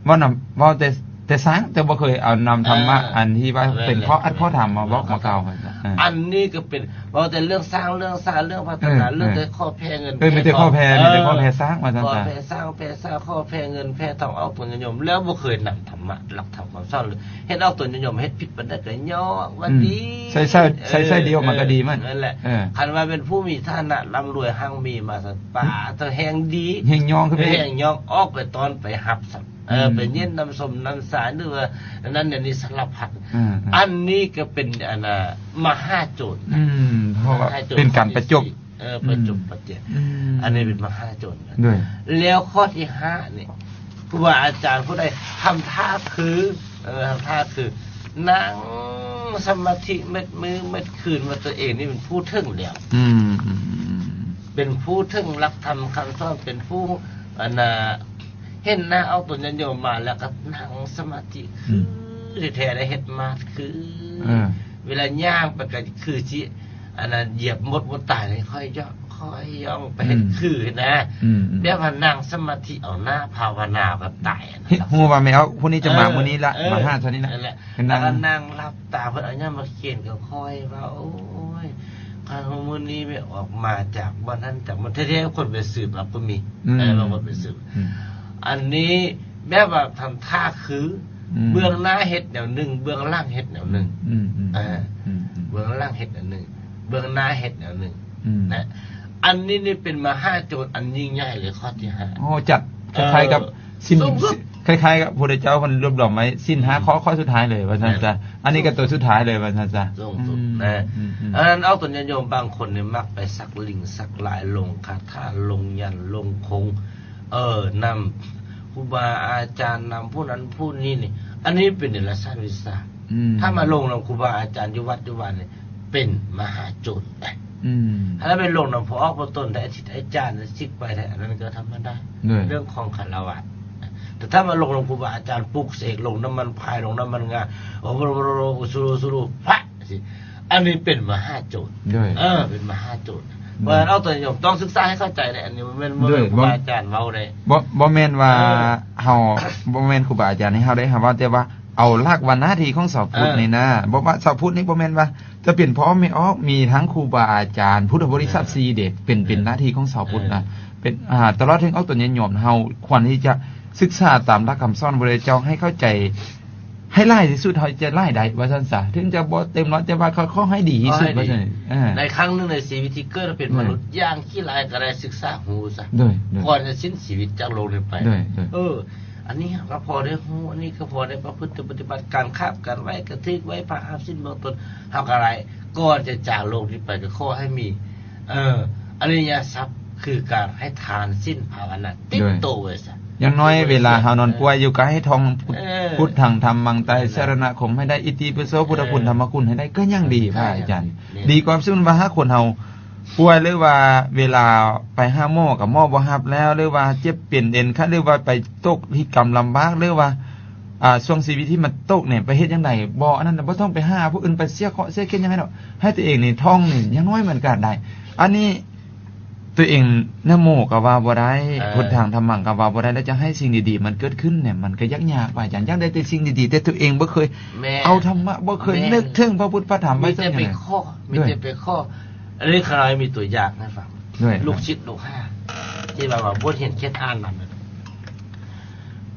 ເວົ້ານຳ ເວົ້າແຕ່ ແຕ່ສ້າງ ແຕ່ບໍ່ເຄີຍເອົານຳທຳມະ ເອີ ອັນທີ່ວ່າເປັນຂໍ້ອັດຂໍ້ຖາມມາບອກມາກ່າວ. ເອີ ອັນນີ້ກໍເປັນ ເວົ້າແຕ່ເລື່ອງສ້າງ ເລື່ອງສ້າງ ເລື່ອງພັດທະນາ ເອີ ເລື່ອງແຕ່ ເອີ ຂໍ້ແພ້ເງິນ ເອີ ມີແຕ່ຂໍ້ແພ້ ເອີ ມີແຕ່ຂໍ້ແພ້ສ້າງວ່າຊັ້ນຊະ ຂໍ້ແພ້ສ້າງ ແພ້ສ້າງ ຂໍ້ແພ້ເງິນ ແພ້ທອງ ອອກຕົນຍາດໂຍມ ແລ້ວບໍ່ເຄີຍນຳທຳມະ ຫຼັກທຳຄຳສອນເລີຍ. ເຮັດອອກຕົນຍາດໂຍມ ເຮັດຜິດປານໃດກໍຍ້ອງວ່າ ອືມ ດີ ໃສ່ ໃສ່ ເອີ ໃສ່ ໃສ່ດຽວມັນກໍດີມັນ ເອີ ນັ້ນແຫຼະ. ເອີ ຄັນວ່າເປັນຜູ້ມີຖານະລ່ຳລວຍຮັ່ງມີມາຊັ້ນ ປາດໂທ້ ແຮ່ງດີ ແຮ່ງຍ້ອງຂຶ້ນໄປ ແຮ່ງຍ້ອງອອກໄປຕ້ອນໄປຮັບຊ້ຳ ເອີ ອືມ ໄປເຢັນນ້ຳສົ້ມນ້ຳຊາ ຫຼືວ່າອັນນັ້ນອັນນີ້ສາລະພັດ. ເອີ ເອີ ອັນນີ້ກໍເປັນອັນນ່າ ມະຫາໂຈນນະ ອືມ ເພາະວ່າເປັນການປະຈົບ ເອີ ປະຈົບ ອືມ ປະແຈງ ອືມ ອັນນີ້ເປັນມະຫາໂຈນນະ. ໂດຍ ແລ້ວຂໍ້ທີຫ້ານີ້ ຄູບາອາຈານຜູ້ໃດທຳທ່າຄື ເອີ ທຳທ່າຄື ນັ່ງສະມາທິເມັດມື້ເມັດຄືນວ່າຕົວເອງນີ້ເປັນຜູ້ເຖິງແລ້ວ ອືມ ເປັນຜູ້ເຖິງຫຼັກທຳຄຳສອນ ເປັນຜູ້ ອັນນ່າ ເຫັນໜ້າອອກຕົນຍາດໂຍມມາ ແລ້ວກໍນັ່ງສະມາທິ ອືມ ຄືແທ້ໆ ໄດ້ເຮັດມາດຄື ເອີ ເວລາຍ່າງໄປກໍຄືຊິ ອັນນັ້ນ ຢຽບມົດບໍ່ຕາຍນີ້ ຄ່ອຍຍ່ອງ ຄ່ອຍຍ່ອງໄປເຮັດ ອືມ ຄືນະ ອືມ ອືມ ແບບວ່ານັ່ງສະມາທິເອົາໜ້າພາວະນາກໍຕາຍນະ. ຮູ້ວ່າແມ່ເອົາຜູ້ນີ້ຈະມາ ເອີ ມື້ນີ້ລະ ເອີ ມາຫາເທົ່ານີ້ນະ ນັ້ນແຫຼະ ກໍນັ່ງ ກໍນັ່ງຫຼັບຕາ ເພິ່ນເອົາຫຍັງມາຂຽນກໍຄ່ອຍເວົ້າ ໂອ້ຍ ຄັນວ່າມື້ນີ້ແມ່ອອກມາຈາກບ່ອນນັ້ນຈາກບ່ອນ ແທ້ໆ ຄົນໄປສືບເອົາກໍມີ ອືມ ເອີ ບາງຄົນໄປສືບ ອືມ ອັນນີ້ແບບວ່າທຳທ່າຄື ອືມ ເບື້ອງໜ້າເຮັດແນວໜຶ່ງ ເບື້ອງຫຼັງເຮັດແນວໜຶ່ງ ອືມ ອືມ ເອີ ອືມ ອືມ ເບື້ອງຫຼັງເຮັດແນວໜຶ່ງ ເບື້ອງໜ້າເຮັດແນວໜຶ່ງ ອືມ ນະ. ອັນນີ້ນີ້ເປັນມະຫາໂຈນອັນຍິ່ງໃຫຍ່ເລີຍ ຂໍ້ທີຫ້າ ໂອ້ ຈັດ ເອີ ຄ້າຍໆກັບ ສິ້ນ ສູງສຸດ ຄ້າຍໆກັບພະພຸດທະເຈົ້າເພິ່ນລວບລວມໄວ້ ສິ້ນຫ້າ ອືມ ຂໍ້ ຂໍ້ສຸດທ້າຍເລີຍວ່າຊັ້ນຊະ ແມ່ນ ອັນນີ້ກໍຕົວສຸດທ້າຍເລີຍວ່າຊັ້ນຊະ ສູງສຸດ ອືມ ນະ ອືມ ອືມ ອັນນັ້ນອອກຕົນຍາດໂຍມບາງຄົນນີ້ມັກໄປສັກລິງສັກລາຍ ລົງຄາຖາ ລົງຍັນ ລົງຄົງ ເອີ ນຳຄູບາອາຈານ ນຳຜູ້ນັ້ນຜູ້ນີ້ນີ້ ອັນນີ້ເປັນເດລະສານວິຊາ ອືມ ຖ້າມາລົງນຳຄູບາອາຈານຢູ່ວັດຢູ່ວານີ້ ເປັນມະຫາໂຈນໄດ໋ ອືມ ຖ້າໄປລົງນຳພໍ່ອອກພໍ່ຕົນໄດ້ ອາທິດອາຈານ ສິກໄປໄດ້ ອັນນັ້ນກໍທຳມະດາ ໂດຍ ເລື່ອງຂອງຄາລະວາດ. ແຕ່ຖ້າມາລົງນຳຄູບາອາຈານ ປຸກເສກ ລົງນ້ຳມັນພາຍ ລົງນ້ຳມັນງາ ໂອ້ ສຸລຸ ສຸລຸ ພະ ຈັ່ງຊີ້ ອັນນີ້ເປັນມະຫາໂຈນ ໂດຍ ເອີ ເປັນມະຫາໂຈນ ໂດຍ ເພາະນັ້ນເອົາຕົນຍາດໂຍມຕ້ອງສຶກສາໃຫ້ເຂົ້າໃຈເດ້ ອັນນີ້ບໍ່ແມ່ນ ໂດຍ ຄູບາອາຈານເວົ້າເດ້ ບໍ່ ບໍ່ແມ່ນວ່າ ເອີ ເຮົາ ບໍ່ແມ່ນຄູບາອາຈານໃຫ້ເຮົາໄດ້ ເຮົາເວົ້າແຕ່ວ່າ ເອົາຫຼັກວ່າໜ້າທີ່ຂອງຊາວພຸດ ເອີ ນີ້ນະ ບໍ່ວ່າຊາວພຸດນີ້ບໍ່ແມ່ນວ່າຈະເປັນພໍ່ແມ່ອອກ ມີທັງຄູບາອາຈານ ພຸດທະບໍລິສັດ ເອີ ສີ່ເດ ເປັນ ເປັນ ເອີ ໜ້າທີ່ຂອງຊາວພຸດນະ ເອີ ເປັນ ອ່າ ຕະຫຼອດເຖິງອອກຕົນຍາດໂຍມ ເຮົາຄວນທີ່ຈະສຶກສາຕາມຫຼັກຄຳສອນຂອງພະພຸດທະເຈົ້າໃຫ້ເຂົ້າໃຈ ໃຫ້ຫຼາຍທີ່ສຸດເທົ່າທີ່ຈະຫຼາຍໄດ້ວ່າຊັ້ນຊະ ເຖິງຈະບໍ່ເຕັມຮ້ອຍ ແຕ່ວ່າກໍຂໍໃຫ້ດີທີ່ສຸດ ຂໍໃຫ້ດີ ວ່າຊັ້ນ ເອີ ໃນຄັ້ງໜຶ່ງໃນຊີວິດທີ່ເກີດມາເປັນ ໂດຍ ມະນຸດ ຢ່າງຂີ້ຫຼາຍກໍໄດ້ສຶກສາຮູ້ຊະ ໂດຍ ໂດຍ ກ່ອນຈະສິ້ນຊີວິດຈາກໂລກນີ້ໄປ ໂດຍ ໂດຍ ເອີ ອັນນີ້ກໍພໍໄດ້ຮູ້ ອັນນີ້ກໍພໍໄດ້ປະພຶດປະຕິບັດ ການຄາບການໄຫວ້ກະຖືກໄຫວ້ພະ ຮັບສິນເບື້ອງຕົ້ນ ເຮົາກໍໄດ້ ກ່ອນຈະຈາກໂລກນີ້ໄປ ກໍຂໍໃຫ້ມີ ເອີ ອະລິຍະຊັບ ຄືການໃຫ້ທານ ສິນ ພາວະນາ ຕິດ ໂດຍ ໂຕໄວ້ຊະ ຢ່າງໜ້ອຍເວລາເຮົານອນປ່ວຍຢູ່ ກໍໃຫ້ທ່ອງ ເອີ ພຸດທັງທຳມັງ ໄຕຣະສະນະຄົມໃຫ້ໄດ້ ອິຕິປິໂສ ພຸດທະຄຸນ ເອີ ທຳມະຄຸນໃຫ້ໄດ້ ກໍຍັງດີ ເອີ ພະອາຈານ ແມ່ນ ດີກວ່າສົມມຸດວ່າຫາກຄົນເຮົາ ປ່ວຍ ຫຼືວ່າເວລາໄປຫາໝໍກໍໝໍບໍ່ຮັບແລ້ວ ຫຼືວ່າເຈັບເປັນເອັນຂາດ ຫຼືວ່າໄປຕົກພິກຳລຳບາກ ຫຼືວ່າ ອ່າ ຊ່ວງຊີວິດທີ່ມັນຕົກນີ້ ໄປເຮັດຈັ່ງໃດ ບໍ່ ອັນນັ້ນບໍ່ຕ້ອງໄປຫາຜູ້ອື່ນ ໄປເສຍເຄາະເສຍເຂັນຫຍັງໃຫ້ດອກ ໃຫ້ຕົວເອງນີ້ທ່ອງນີ້ ຢ່າງໜ້ອຍມັນກໍໄດ້ ອັນນີ້ຕົວເອງນະໂມກໍວ່າບໍ່ໄດ້ ເອີ ພຸດທັງທຳມັງກໍວ່າບໍ່ໄດ້ ແລ້ວຈະໃຫ້ສິ່ງດີໆມັນເກີດຂຶ້ນນີ້ ມັນກໍຍາກຍາກ ພະອາຈານ ຢາກໄດ້ແຕ່ສິ່ງດີໆ ແຕ່ຕົວເອງບໍ່ເຄີຍ ແມ່ນ ເອົາທຳມະ ບໍ່ເຄີຍ ແມ່ນ ນຶກເຖິງພະພຸດທະທຳ ມີແຕ່ໄປຂໍ ມີແຕ່ໄປຂໍ ໂດຍ ອັນນີ້ຂ້ານ້ອຍມີຕົວຢ່າງໃຫ້ຟັງ ໂດຍ ລູກສິດລູກຫາ ທີ່ວ່າ ວ່າບົດຮຽນຂຽນອ່ານນຳ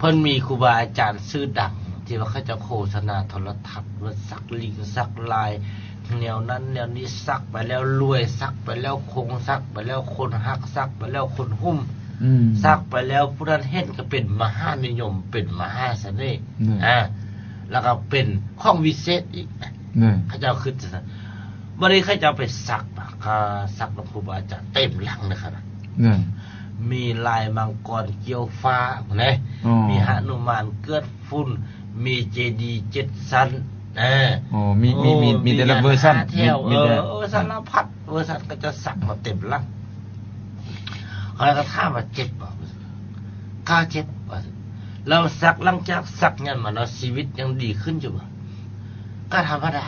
ເພິ່ນມີຄູບາອາຈານຊື່ດັງ ທີ່ວ່າເຂົາເຈົ້າໂຄສະນາໂທລະທັດ ວ່າສັກລິງສັກລາຍ ແນວນັ້ນແນວນີ້ ສັກໄປແລ້ວລວຍ ສັກໄປແລ້ວຄົງ ສັກໄປແລ້ວຄົນຮັກ ສັກໄປແລ້ວຄົນຫຸ້ມ ອືມ ສັກໄປແລ້ວຜູ້ນັ້ນເຫັນກໍເປັນມະຫານິຍົມ ເປັນມະຫາສະເໜ່ ອືມ ອ່າ ແລ້ວກໍເປັນຂອງວິເສດອີກ ເຂົາເຈົ້າຄິດຈັ່ງຊັ້ນ. ບັດນີ້ເຂົາເຈົ້າໄປສັກ ກະສັກນຳຄູບາອາຈານເຕັມຫຼັງເລີຍຂະໜາດ ມີລາຍມັງກອນກ່ຽວຟ້າພຸ້ນເດ້ ອໍ ມີຫະນຸມານເກີດຝຸ່ນ ມີເຈດີເຈັດຊັ້ນ ເອີ ອໍ ມີ ມີ ມີ ມີແຕ່ລະເວີຊັນ ມີແຕ່ ເອີ ສາລະພັດເວີຊັນ ເຂົາເຈົ້າສັກມາເຕັມຫຼັງ. ຂ້ອຍກໍຖາມວ່າເຈັບບໍ່? ກໍເຈັບວ່າຊັ້ນ. ແລ້ວສັກ ຫຼັງຈາກສັກຫຍັງມາເນາະ ຊີວິດຍັງດີຂຶ້ນຢູ່ບໍ່? ກໍທຳມະດາ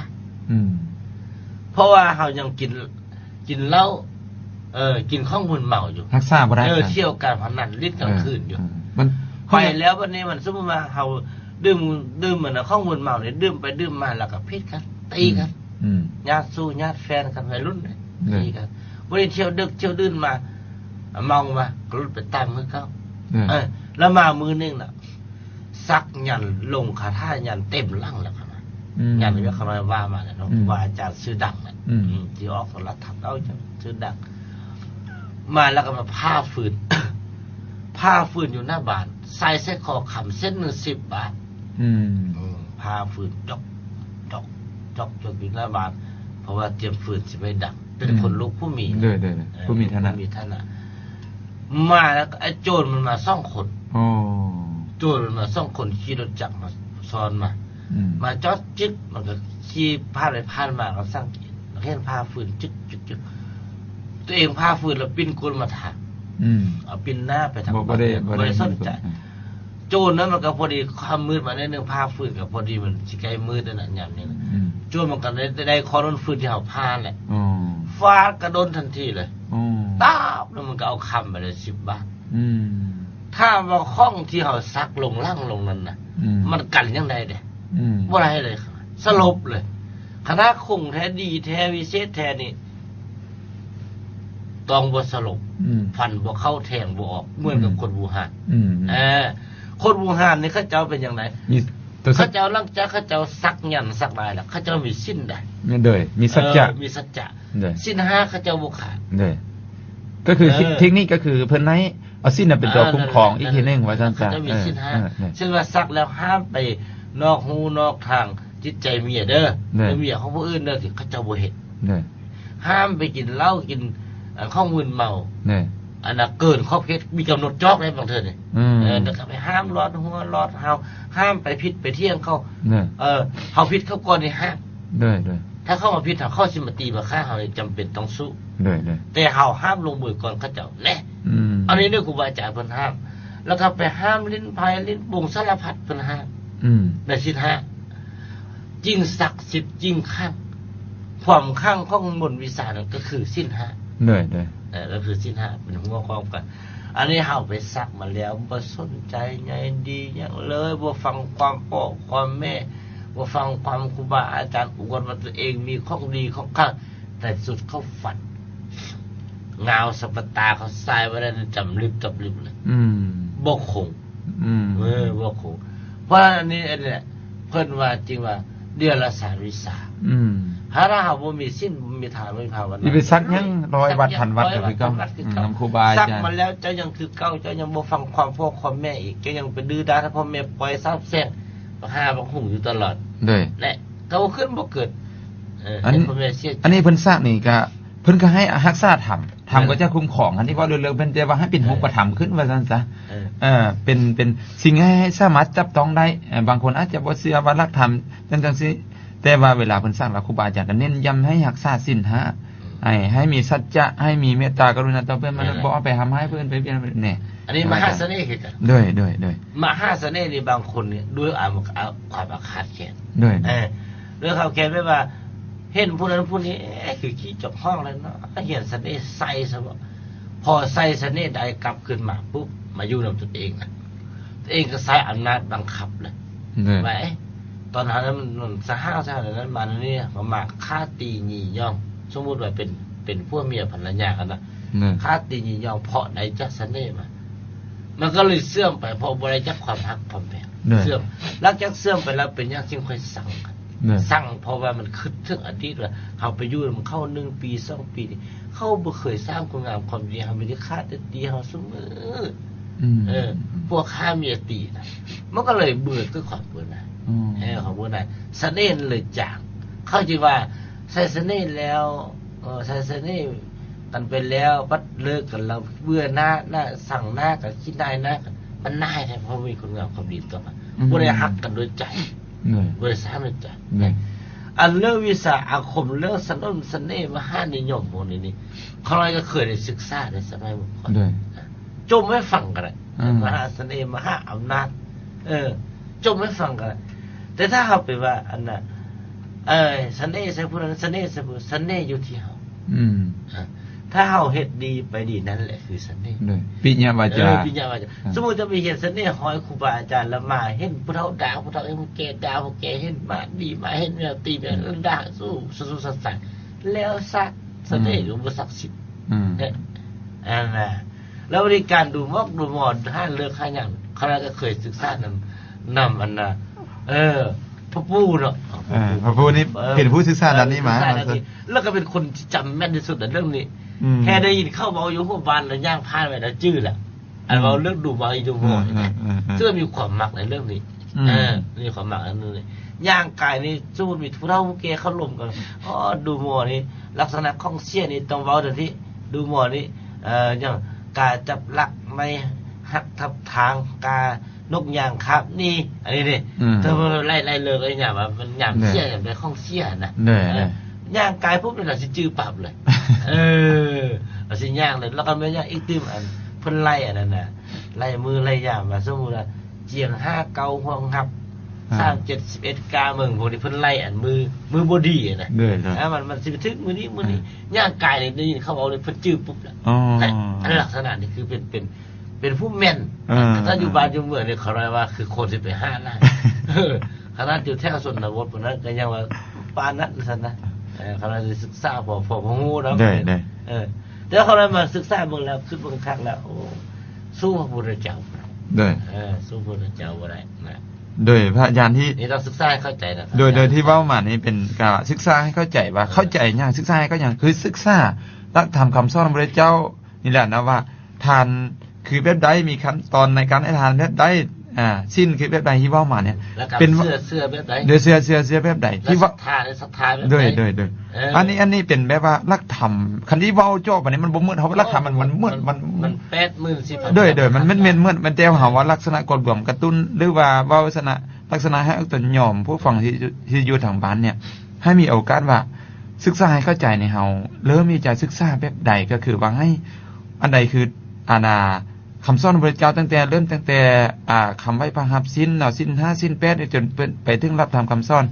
ອືມ ເພາະວ່າເຮົາຍັງກິນ ກິນເຫຼົ້າ ເອີ ກິນຂອງມຶນເມົາຢູ່ ຮັກສາບໍ່ໄດ້ ເອີ ທ່ຽວການພະນັນຫຼິ້ນກາງຄືນຢູ່ ເອີ ມັນ ໄປແລ້ວບັດນີ້ມັນ ສົມມຸດວ່າເຮົາ ດື່ມ ດື່ມອັນນະ ຂອງມຶນເມົານີ້ ດື່ມໄປດື່ມມາແລ້ວກໍຜິດກັນ ຕີກັນ ອືມ ຍາດຊູ້ຍາດແຟນກັນ ໄວລຸ້ນເດ້ ແມ່ນ ຕີກັນ. ບໍ່ໄດ້ທ່ຽວດຶກທ່ຽວດື່ນມາ ເມົາມາກໍຫຼຸດໄປຕາມຄືເກົ່າ. ແມ່ນ ເອີ ແລ້ວມາມື້ໜຶ່ງນະ ສັກຍັນ ລົງຄາຖາຍັນເຕັມຫຼັງແລ້ວ ອືມ ຍັນ ເຂົາວ່າມາແລ້ວເນາະ ອືມ ຄຮູບາອາຈານຊື່ດັງນະ ອືມ ອືມ ທີ່ອອກໂທລະທັດເອົາ ຊື່ດັງ ມາແລ້ວກໍມາຜ່າຟືນ ຜ່າຟືນຢູ່ໜ້າບ້ານ ໃສ່ໃສ່ຄໍຄຳເສັ້ນໜຶ່ງສິບບາດ ອືມ ອືມ ຜ່າຟືນຈອກ ຈອກ ຈອກ ຈອກຢູ່ໜ້າບ້ານ ເພາະວ່າຕຽມຟືນຊິໄປດັງ ເປັນ ອືມ ຄົນລູກຜູ້ມີ ໂດຍ ໂດຍ ໂດຍ ເອີ ຜູ້ມີຖານະ ຜູ້ມີຖານະ ມາແລ້ວກໍໄອ້ໂຈນມັນມາສອງຄົນ ໂອ້ ໂຈນມັນມາສອງຄົນ ຂີ່ລົດຈັກມາຊ້ອນມາ ອືມ ມາຈອດຈຶກ ມັນກໍຂີ່ຜ່ານໄປຜ່ານມາ ກໍສັງເກດ ເຫັນຜ່າຟືນຈຶກ ຈຶກ ຈຶກ ຕົວເອງຜ່າຟືນແລ້ວປິ່ນກົ້ນມາທາງ ອືມ ເອົາປິ່ນໜ້າໄປທາງ ບໍ່ ບໍ່ໄດ້ ບໍ່ໄດ້ ບໍ່ໄດ້ສົນໃຈ ອືມ ໂຈນນັ້ນມັນກໍພໍດີ ຄ່ຳມືດມາໜ້ອຍໜຶ່ງ ຜ່າຟືນກໍພໍດີ ມັນຊິໃກ້ມືດແລ້ວນະ ຍາມນີ້ນະ ອືມ ໂຈນມັນກໍໄດ້ ໄດ້ ໄດ້ຂໍ້ໂນ້ນຟືນທີ່ເຮົາຜ່ານແຫຼະ ອໍ ຟາດກະດົນທັນທີເລີຍ ອໍ ຕາບ ແລ້ວມັນກໍເອົາຄຳໄປເລີຍສິບບາດ ອືມ ຖາມວ່າຂອງທີ່ເຮົາສັກລົງຫຼັງລົງນັ້ນນະ ອືມ ມັນກັນຍັງໄດ້ເດ້ ອືມ ບໍ່ໄດ້ເລີຍ ສະຫຼົບເລີຍ ຂະໜາດຄົງແທ້ ດີແທ້ ວິເສດແທ້ນີ້ ຕ້ອງບໍ່ສະຫຼົບ ອືມ ຟັນບໍ່ເຂົ້າ ແທງບໍ່ອອກ ເໝືອນກັບ ອືມ ຄົນບູຮານ ອືມ ເອີ ຄົນບູຮານນີ້ເຂົາເຈົ້າເປັນຈັ່ງໃດ? ມີ ເຂົາເຈົ້າ ຫຼັງຈາກເຂົາເຈົ້າສັກຍັນສັກລາຍແລ້ວ ເຂົາເຈົ້າມີສິນໃດ? ໂດຍ ມີສັດຈະ ເອີ ມີສັດຈະ ໂດຍ ສິນຫ້າເຂົາເຈົ້າບໍ່ຂາດ ໂດຍ ກໍຄື ເອີ ເທັກນິກກໍຄືເພິ່ນໃຫ້ເອົາສິນນະເປັນຕົວ ອ່າ ຄຸ້ມຄອງ ນັ້ນແຫຼະ ອີກທີໜຶ່ງ ນັ້ນແຫຼະ ວ່າຊັ້ນຊະ ເຂົາເຈົ້າມີສິນຫ້າ ເອີ ເອີ ເອີ ເຊັ່ນວ່າສັກແລ້ວຫ້າມໄປນອກຮູ້ນອກທາງ ຈິດໃຈເມຍເດີ ແມ່ນ ເມຍຂອງຜູ້ອື່ນເດີ ທີ່ເຂົາເຈົ້າບໍ່ເຮັດ ແມ່ນ ຫ້າມໄປກິນເຫຼົ້າ ກິນ ເອີ ຂອງມຶນເມົາ ແມ່ນ ອັນນັ້ນເກີນຂອບເຂດ ມີກຳນົດຈອກໄດ້ບາງເທື່ອນີ້ ອືມ ເອີ ແລ້ວກໍໄປຫ້າມລອດຫົວລອດເຫົ່າ ຫ້າມໄປຜິດໄປຖຽງເຂົາ ແມ່ນ ເອີ ເຮົາຜິດເຂົາກ່ອນນີ້ຫ້າມ ໂດຍ ໂດຍ ຖ້າເຂົາມາຜິດເຮົາ ເຂົາຊິມາຕີມາຂ້າເຮົານີ້ ຈຳເປັນຕ້ອງສູ້ ໂດຍ ໂດຍ ແຕ່ເຮົາຫ້າມລົງມືກ່ອນເຂົາເຈົ້າແນ່ ອືມ ອັນນີ້ເດີ ຄູບາອາຈານເພິ່ນຫ້າມ ແລ້ວກໍໄປຫ້າມຫຼິ້ນໄພ້ຫຼິ້ນໂປ່ງ ສາລະພັດເພິ່ນຫ້າມ ອືມ ໃນສິນຫ້າ ຈິ່ງສັກສິບຈິ່ງຂັງ ຄວາມຂັງຂອງມົນວິຊານັ້ນກໍຄືສິນຫ້າ ໂດຍ ໂດຍ ເອີ ກໍຄືສິນຫ້າເປັນຫົວຂອງກັນ ອັນນີ້ເຮົາໄປສັກມາແລ້ວ ບໍ່ສົນໃຈໃຍດີຫຍັງເລີຍ ບໍ່ຟັງຄວາມພໍ່ຄວາມແມ່ ບໍ່ຟັງຄວາມຄູບາອາຈານອວດວ່າຕົວເອງມີຂອງດີຂອງຄັງ ໃນທີ່ສຸດເຂົາຟັນ ງາວສະປາຕາເຂົາສາຍໄວ້ແລ້ວ ຈຳລິບຕຳລິບເລີຍ ອືມ ບໍ່ຄົງ ອືມ ເອີ ບໍ່ຄົງ ເພາະອັນນີ້ ອັນນີ້ແຫຼະ ເພິ່ນວ່າຈຶ່ງວ່າເດຍລະສານວິຊາ ອືມ ຖ້າເຮົາບໍ່ມີສິນ ບໍ່ມີທານ ບໍ່ມີພາວະນາ ຊິໄປສັກຫຍັງ ຮ້ອຍວັດພັນວັດ ສັກຫຍັງ ກໍຄືເກົ່າ ຮ້ອຍວັດພັນວັດຄືເກົ່າ ອືມ ນຳຄູບາອາຈານ ສັກມາແລ້ວເຈົ້າຍັງຄືເກົ່າ ເຈົ້າຍັງບໍ່ຟັງຄວາມພໍ່ຄວາມແມ່ອີກ ເຈົ້າຍັງໄປດື້ດ້ານໃຫ້ພໍ່ແມ່ປ່ອຍສາບແຊ່ງ ບັກຫ່າບັກຫຸ່ງຢູ່ຕະຫຼອດ ໂດຍ ແລະ ກໍບໍ່ຂຶ້ນບໍ່ເກີດ ເອີ ອັນ ໃຫ້ພໍ່ແມ່ເສຍໃຈ ອັນນີ້ເພິ່ນສັກນີ້ກໍ ເພິ່ນກໍໃຫ້ຮັກສາທຳ ທຳກໍຈະຄຸ້ມຄອງ ອັນນີ້ເວົ້າເລື່ອງໆ ເພິ່ນແຕ່ວ່າໃຫ້ເປັນ ເອີ ຮູບປະທຳຂຶ້ນວ່າຊັ້ນຊະ ເອີ ເອີ ເປັນ ເປັນສິ່ງໃຫ້ ໃຫ້ສາມາດຈັບຕ້ອງໄດ້ ເອີ ບາງຄົນອາດຈະບໍ່ເຊື່ອວ່າຫຼັກທຳຈັ່ງ ຈັ່ງຊີ້ ແຕ່ວ່າເວລາເພິ່ນສັກແລ້ວ ຄູບາອາຈານກໍເນັ້ນຢ້ຳໃຫ້ຮັກສາສິນຫ້າ ອືມ ໃຫ້ ໃຫ້ມີສັດຈະ ໃຫ້ມີເມດຕາກະລຸນາຕໍ່ເພື່ອນມະນຸດ ແມ່ນແຫຼະ ບໍ່ເອົາໄປທຳຮ້າຍເພື່ອນ ໄປບຽດແບບນີ້ ອັນນີ້ມະຫາສະເໜ່ຄືກັນ ໂດຍ ໂດຍ ໂດຍ ມະຫາສະເໜ່ນີ້ ບາງຄົນນີ້ ດ້ວຍອາ ອາ ຄວາມອາຄາດແຄ້ນ ໂດຍ ເອີ ເລື່ອງເຂົາແຂນແບບວ່າ ເຫັນຜູ້ນັ້ນຜູ້ນີ້ ເອະ ຄືຂີ້ຈອກຫ້ອງແລ້ວເນາະ ຮຽນສະເໜ່ໃສ່ຊະບໍ ພໍໃສ່ສະເໜ່ໄດ້ກັບຄືນມາປຸບ ມາຢູ່ນຳຕົວເອງນະ ຕົວເອງກໍໃຊ້ອຳນາດບັງຄັບເລີຍ ແມ່ນ ວ່າ ເອະ ຕອນເຮົານັ້ນມັນສະຫາວສະຫາວນັ້ນມານີ້ ມາມາຂ້າຕີຢີ່ຍ້ອງ ສົມມຸດວ່າເປັນ ເປັນຜົວເມຍພັນລະຍາກັນນະ ແມ່ນ ຂ້າຕີຢີ່ຍ້ອງ ເພາະໄດ້ຈາກສະເໜ່ມາ ມັນກໍເລີຍເສື່ອມໄປ ເພາະບໍ່ໄດ້ຈາກຄວາມຮັກຄວາມແພງ ແມ່ນ ເສື່ອມ ຫຼັງຈາກເສື່ອມໄປແລ້ວ ເປັນຫຍັງຈຶ່ງຄ່ອຍຊັງກັນ ແມ່ນ ຊັງ ເພາະວ່າມັນຄິດເຖິງອະດີດວ່າ ເຮົາໄປຢູ່ນຳເຂົາໜຶ່ງປີ ສອງປີນີ້ ເຂົາບໍ່ເຄີຍສ້າງຄຸນງາມຄວາມດີໃຫ້ເຮົາ ມີແຕ່ຂ້າແຕ່ຕີເຮົາຊຸມື້ ອືມ ເອີ ອືມ ພວກຂ້າເມຍຕີນະ ມັນກໍເລີຍເບື່ອ ເກີດຄວາມເບື່ອໜ່າຍ ອືມ ເອີ ຄວາມເບື່ອໜ່າຍ ສະເໜ່ເລີຍຈາງ ເຂົາຈຶ່ງວ່າ ໃສ່ສະເໜ່ແລ້ວ ເອີ ໃສ່ສະເໜ່ກັນໄປແລ້ວ ບັດເລີກກັນແລ້ວ ເບື່ອໜ້າ ໜ້າຊັງໜ້າກັນ ຂີ້ໜ້າຍໜ້າກັນ ມັນໜ້າຍແທ້ ເພາະມີຄຸນງາມຄວາມດີຕໍ່ກັນ ອືມ ບໍ່ໄດ້ຮັກກັນດ້ວຍໃຈ ແມ່ນ ບໍ່ໄດ້ສ້າງດ້ວຍໃຈ ແມ່ນ ອັນເລື່ອງວິຊາອາຄົມ ເລື່ອງສະໜົມສະເໜ່ ມະຫານິຍົມພວກນີ້ນີ້ ຂ້ານ້ອຍກໍເຄີຍໄດ້ສຶກສາໃນສະໄໝເມື່ອກ່ອນ ໂດຍ ຈົ່ມໃຫ້ຟັງກໍໄດ້ ອືມ ມະຫາສະເໜ່ ມະຫາອຳນາດ ເອີ ຈົ່ມໃຫ້ຟັງກໍໄດ້ ແຕ່ຖ້າເຮົາໄປວ່າ ອັນນ່າ ເອີ ສະເໜ່ໃສ່ຜູ້ນັ້ນ ສະເໜ່ໃສ່ຜູ້ ສະເໜ່ຢູ່ທີ່ເຮົາ ອືມ ອາ ຖ້າເຮົາເຮັດດີໄປດີ ນັ້ນແຫຼະຄືສະເໜ່. ໂດຍ ປິຍະວາຈາ ເອີ ປິຍະວາຈາ. ອືມ ສົມມຸດຈະໄປຮຽນສະເໜ່ຮ້ອຍຄູບາອາຈານ ແລ້ວມາເຫັນຜູ້ເຖົ້າດ່າຜູ້ເຖົ້າ ເຫັນຜູ້ແກ່ດ່າຜູ້ແກ່ ເຫັນໝາດີໝາ ເຫັນແມວຕີແມວ ອືມ ແລ້ວດ່າສູ້ໆສັດໆ ແລ້ວສັກສະເໜ່ ອືມ ກໍບໍ່ສັກສິດ. ອືມ ແທ້ ອັນນ່າ ແລ້ວບໍລິການດູໝອກດູໝໍ ຫາເລີກຫາຫຍັງ ຂ້າພະເຈົ້າກໍເຄີຍສຶກສານຳ ນຳອັນນ່າ ເອີ ພະປູ່ເນາະ ເອີ ພະປູ່ນີ້ ເອີ ເປັນຜູ້ສຶກສາດ້ານນີ້ມາ ເອີ ສຶກສາດ້ານນີ້ ແລ້ວກໍເປັນຄົນທີ່ຈຳແມ່ນທີ່ສຸດໃນເລື່ອງນີ້. ອືມ ແຄ່ໄດ້ຍິນເຂົາເວົ້າຢູ່ຫົວບ້ານ ແລ້ວຍ່າງຜ່ານໄປແລ້ວຈື່ລະ ອັນເວົ້າເລື່ອງດູໝາກອີ່ດູໝໍນີ້ນະ ອືມ ເຊິ່ງມີຄວາມມັກໃນເລື່ອງນີ້. ອືມ ເອີ ມີຄວາມໝາກອັນໜຶ່ງນີ້ ຍ່າງກາຍນີ້ ສົມມຸດມີຜູ້ເຖົ້າຜູ້ແກ່ເຂົາລົມກັນ ອໍ ດູໝໍນີ້ ລັກສະນະຂອງເສຍນີ້ຕ້ອງເວົ້າຈັ່ງຊີ້ ດູໝໍນີ້ ເອີ ຫຍັງ ກາຈັບຫຼັກ ໄມ້ຫັກທັບທາງ ການົກຍາງຄາບໜີ ອັນນີ້ເດ້. ອືມ ແຕ່ວ່າໄລ່ ໄລ່ເລີກໄອ້ຫຍັງວ່າມັນຍາມເສຍ ແມ່ນ ຫຍັງເປັນຂອງເສຍນະ. ແມ່ນ ເອີ ແມ່ນ ຍ່າງກາຍປຸບນີ້ລະຊິຈື່ປັບເລີຍ. ເອີ ລະຊິຍ່າງເລີຍ ແລ້ວກໍແມ່ນຫຍັງອີກຕື່ມ ອັນເພິ່ນໄລ່ອັນນັ້ນນະ ໄລ່ມື້ໄລ່ຍາມວ່າ ສົມມຸດວ່າ ຈຽງຫ້າເກົ້າ ຮ່ວງຮັບ ອ່າ ສາມເຈັດ ສິບເອັດ ກາເບິ່ງ ພວກທີ່ເພິ່ນໄລ່ອັນມື້ ມື້ບໍ່ດີນະ. ໂດຍໆ ອ່າ ມັນ ມັນຊິໄປຖືກມື້ນີ້ ມື້ນີ້ ອ່າ ຍ່າງກາຍນີ້ ໄດ້ຍິນເຂົາເວົ້ານີ້ ເພິ່ນຈື່ປຸບລະ. ອໍ ແລະ ອັນລັກສະນະນີ້ຄືເປັນ ເປັນ ເປັນຜູ້ແມ່ນ. ເອີ ຄັນຢູ່ບ້ານຢູ່ເມືອງນີ້ ເຂົາເອີ້ນວ່າຄືຄົນທີ່ໄປຫາຫຼາຍ. ເອີ ຂະໜາດຢູ່ແຖວຊົນນະບົດພຸ້ນນະ ກໍຍັງວ່າປານນັ້ນຊັ້ນນະ. ເອີ ເຂົາເຈົ້າໄດ້ສຶກສາພໍ ພໍຮູ້ເນາະ. ໂດຍໆ ເອີ ແຕ່ເຂົາໄດ້ມາສຶກສາເບິ່ງແລ້ວ ຄິດເບິ່ງຄັກແລ້ວ ໂອ້ ສູ້ພະພຸດທະເຈົ້າ. ໂດຍ ເອີ ສູ້ພະພຸດທະເຈົ້າບໍ່ໄດ້ນະ. ໂດຍ ພະອາຈານທີ່ ນີ້ຕ້ອງສຶກສາໃຫ້ເຂົ້າໃຈນະ. ໂດຍ ໂດຍທີ່ເວົ້າມານີ້ເປັນການສຶກສາໃຫ້ເຂົ້າໃຈວ່າ ເອີ ເຂົ້າໃຈຫຍັງ ສຶກສາໃຫ້ເຂົ້າໃຈຫຍັງ ຄືສຶກສາຫຼັກທຳຄຳສອນຂອງພະພຸດທະເຈົ້ານີ້ແຫຼະນະ ວ່າທານຄືແບບໃດ ມີຂັ້ນຕອນໃນການໃຫ້ທານແບບໃດ ອ່າ ສິນຄືແບບໃດທີ່ເວົ້າມານີ້ ເປັນເຊື່ອ ເຊື່ອແບບໃດ ໂດຍ ເຊື່ອ ເຊື່ອ ເຊື່ອແບບໃດ ທີ່ວ່າສັດທາ ສັດທາແບບໃດ ໂດຍໆ ເອີ ອັນນີ້ ອັນນີ້ເປັນແບບວ່າຫຼັກທຳ ຄັນທີ່ເວົ້າເຈາະປານນີ້ມັນບໍ່ໝົດ ເຮົາວ່າຫຼັກທຳມັນ ມັນໝົດ ມັນ ມັນແປດໝື່ນ ສິບ ໂດຍໆ ມັນແມ່ນ ແມ່ນ ແມ່ນ ແຕ່ເຮົາວ່າລັກສະນະກວດລວມກະຕຸ້ນ ຫຼືວ່າເວົ້າລັກສະນະ ລັກສະນະໃຫ້ອອກຕົນຍອມຜູ້ຟັງທີ່ ທີ່ຢູ່ທາງບ້ານນີ້ ໃຫ້ມີໂອກາດວ່າສຶກສາໃຫ້ເຂົ້າໃຈໃນເຮົາເລີ່ມທີ່ຈະສຶກສາແບບໃດ ກໍຄືວ່າໃຫ້ອັນໃດຄື ອັນນ່າ ຄຳສອນຂອງພະພຸດທະເຈົ້າ ຕັ້ງແຕ່ ເລີ່ມຕັ້ງແຕ່ ອ່າ ຄຳໄຫວ້ພະ ຮັບສິນເນາະ ສິນຫ້າ ສິນແປດ ຈົນໄປເຖິງຫຼັກທຳຄຳສອນ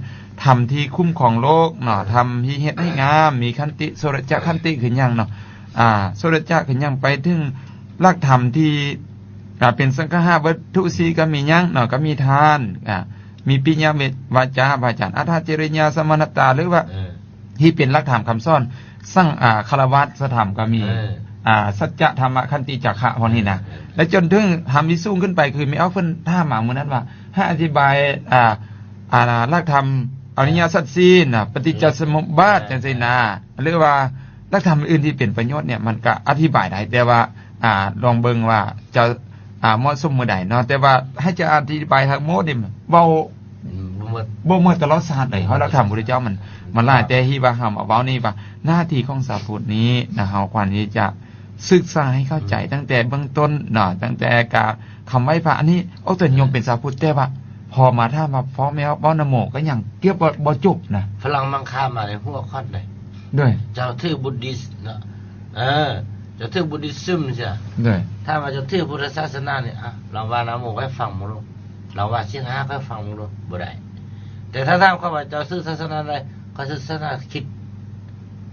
ທຳທີ່ຄຸ້ມຄອງໂລກເນາະ ທຳທີ່ເຮັດໃຫ້ງາມ ມີຂັນຕິ ໂສດະຈັກຂັນຕິຄືຫຍັງເນາະ ອ່າ ໂສດະຈັກຄືຫຍັງ ໄປເຖິງຫຼັກທຳທີ່ ອ່າ ເປັນສັງຄະຫະວັດຖຸສີ່ ກໍມີຫຍັງເນາະ ກໍມີທານ ອ່າ ມີປິຍະວາຈາ ວາຈາ ອັດຖະ ຈະລິຍາ ສະມະນະຕາ ຫຼືວ່າ ເອີ ທີ່ເປັນຫຼັກທຳຄຳສອນສັງ ອ່າ ຄາລະວາດທະທຳກໍມີ ເອີ ອ່າ ສັດຈະ ທຳມະ ຂັນຕິ ຈາຄະ ພວກນີ້ນະ ເອີ ແລະ ຈົນເຖິງທຳທີ່ສູງຂຶ້ນໄປ ຄືແມ່ອອກເພິ່ນຖາມມາມື້ນັ້ນວ່າ ໃຫ້ອະທິບາຍ ອ່າ ອ່າ ຫຼັກທຳອະລິຍະສັດສີ່ນະ ປະຕິດຈະສະມຸບບາດ ເອີ ຈັ່ງຊີ້ນະ ຫຼືວ່າຫຼັກທຳອື່ນທີ່ເປັນປະໂຫຍດນີ້ ມັນກໍອະທິບາຍໄດ້ ແຕ່ວ່າ ອ່າ ລອງເບິ່ງວ່າຈະ ອ່າ ເໝາະສົມມື້ໃດເນາະ ແຕ່ວ່າໃຫ້ຈະອະທິບາຍທັງໝົດນີ້ ເວົ້າ ອືມ ບໍ່ໝົດ ບໍ່ໝົດຕະຫຼອດຊາດເລີຍ ເພາະຫຼັກທຳພະພຸດທະເຈົ້າມັນ ມັນຫຼາຍ ແຕ່ທີ່ວ່າເຮົາມາເວົ້ານີ້ວ່າ ໜ້າທີ່ຂອງຊາວພຸດນີ້ນະ ເຮົາຄວນທີ່ຈະສຶກສາໃຫ້ເຂົ້າໃຈ ອືມ ຕັ້ງແຕ່ເບື້ອງຕົ້ນເນາະ ຕັ້ງແຕ່ການຄຳໄຫວ້ພະ ອັນນີ້ອອກຕົນຍອມເປັນຊາວພຸດ ແຕ່ວ່າພໍມາຖາມວ່າ ພໍ່ແມ່ເວົ້ານະໂມ ກໍຍັງເກືອບບໍ່ ບໍ່ຈົບນະ ຝຣັ່ງມັງຄາມາໃນຫົວຂ້ອນເດ້. ໂດຍ ເຈົ້າຖືບຸດດິດເນາະ ເອີ ເຈົ້າຖືບຸດດິດຊຶມຊະ ໂດຍ ຖ້າວ່າເຈົ້າຖືພຸດທະສາສະໜານີ້ ອ່ະ ລອງວ່ານະໂມໃຫ້ຟັງເບິ່ງດູ ລອງວ່າສິນຫ້າໃຫ້ຟັງເບິ່ງດູ ບໍ່ໄດ້ ແຕ່ຖ້າຖາມເຂົາວ່າ ເຈົ້າຖືສາສະໜາໃດ ຂ້ອຍຖືສາສະໜາຄຣິດ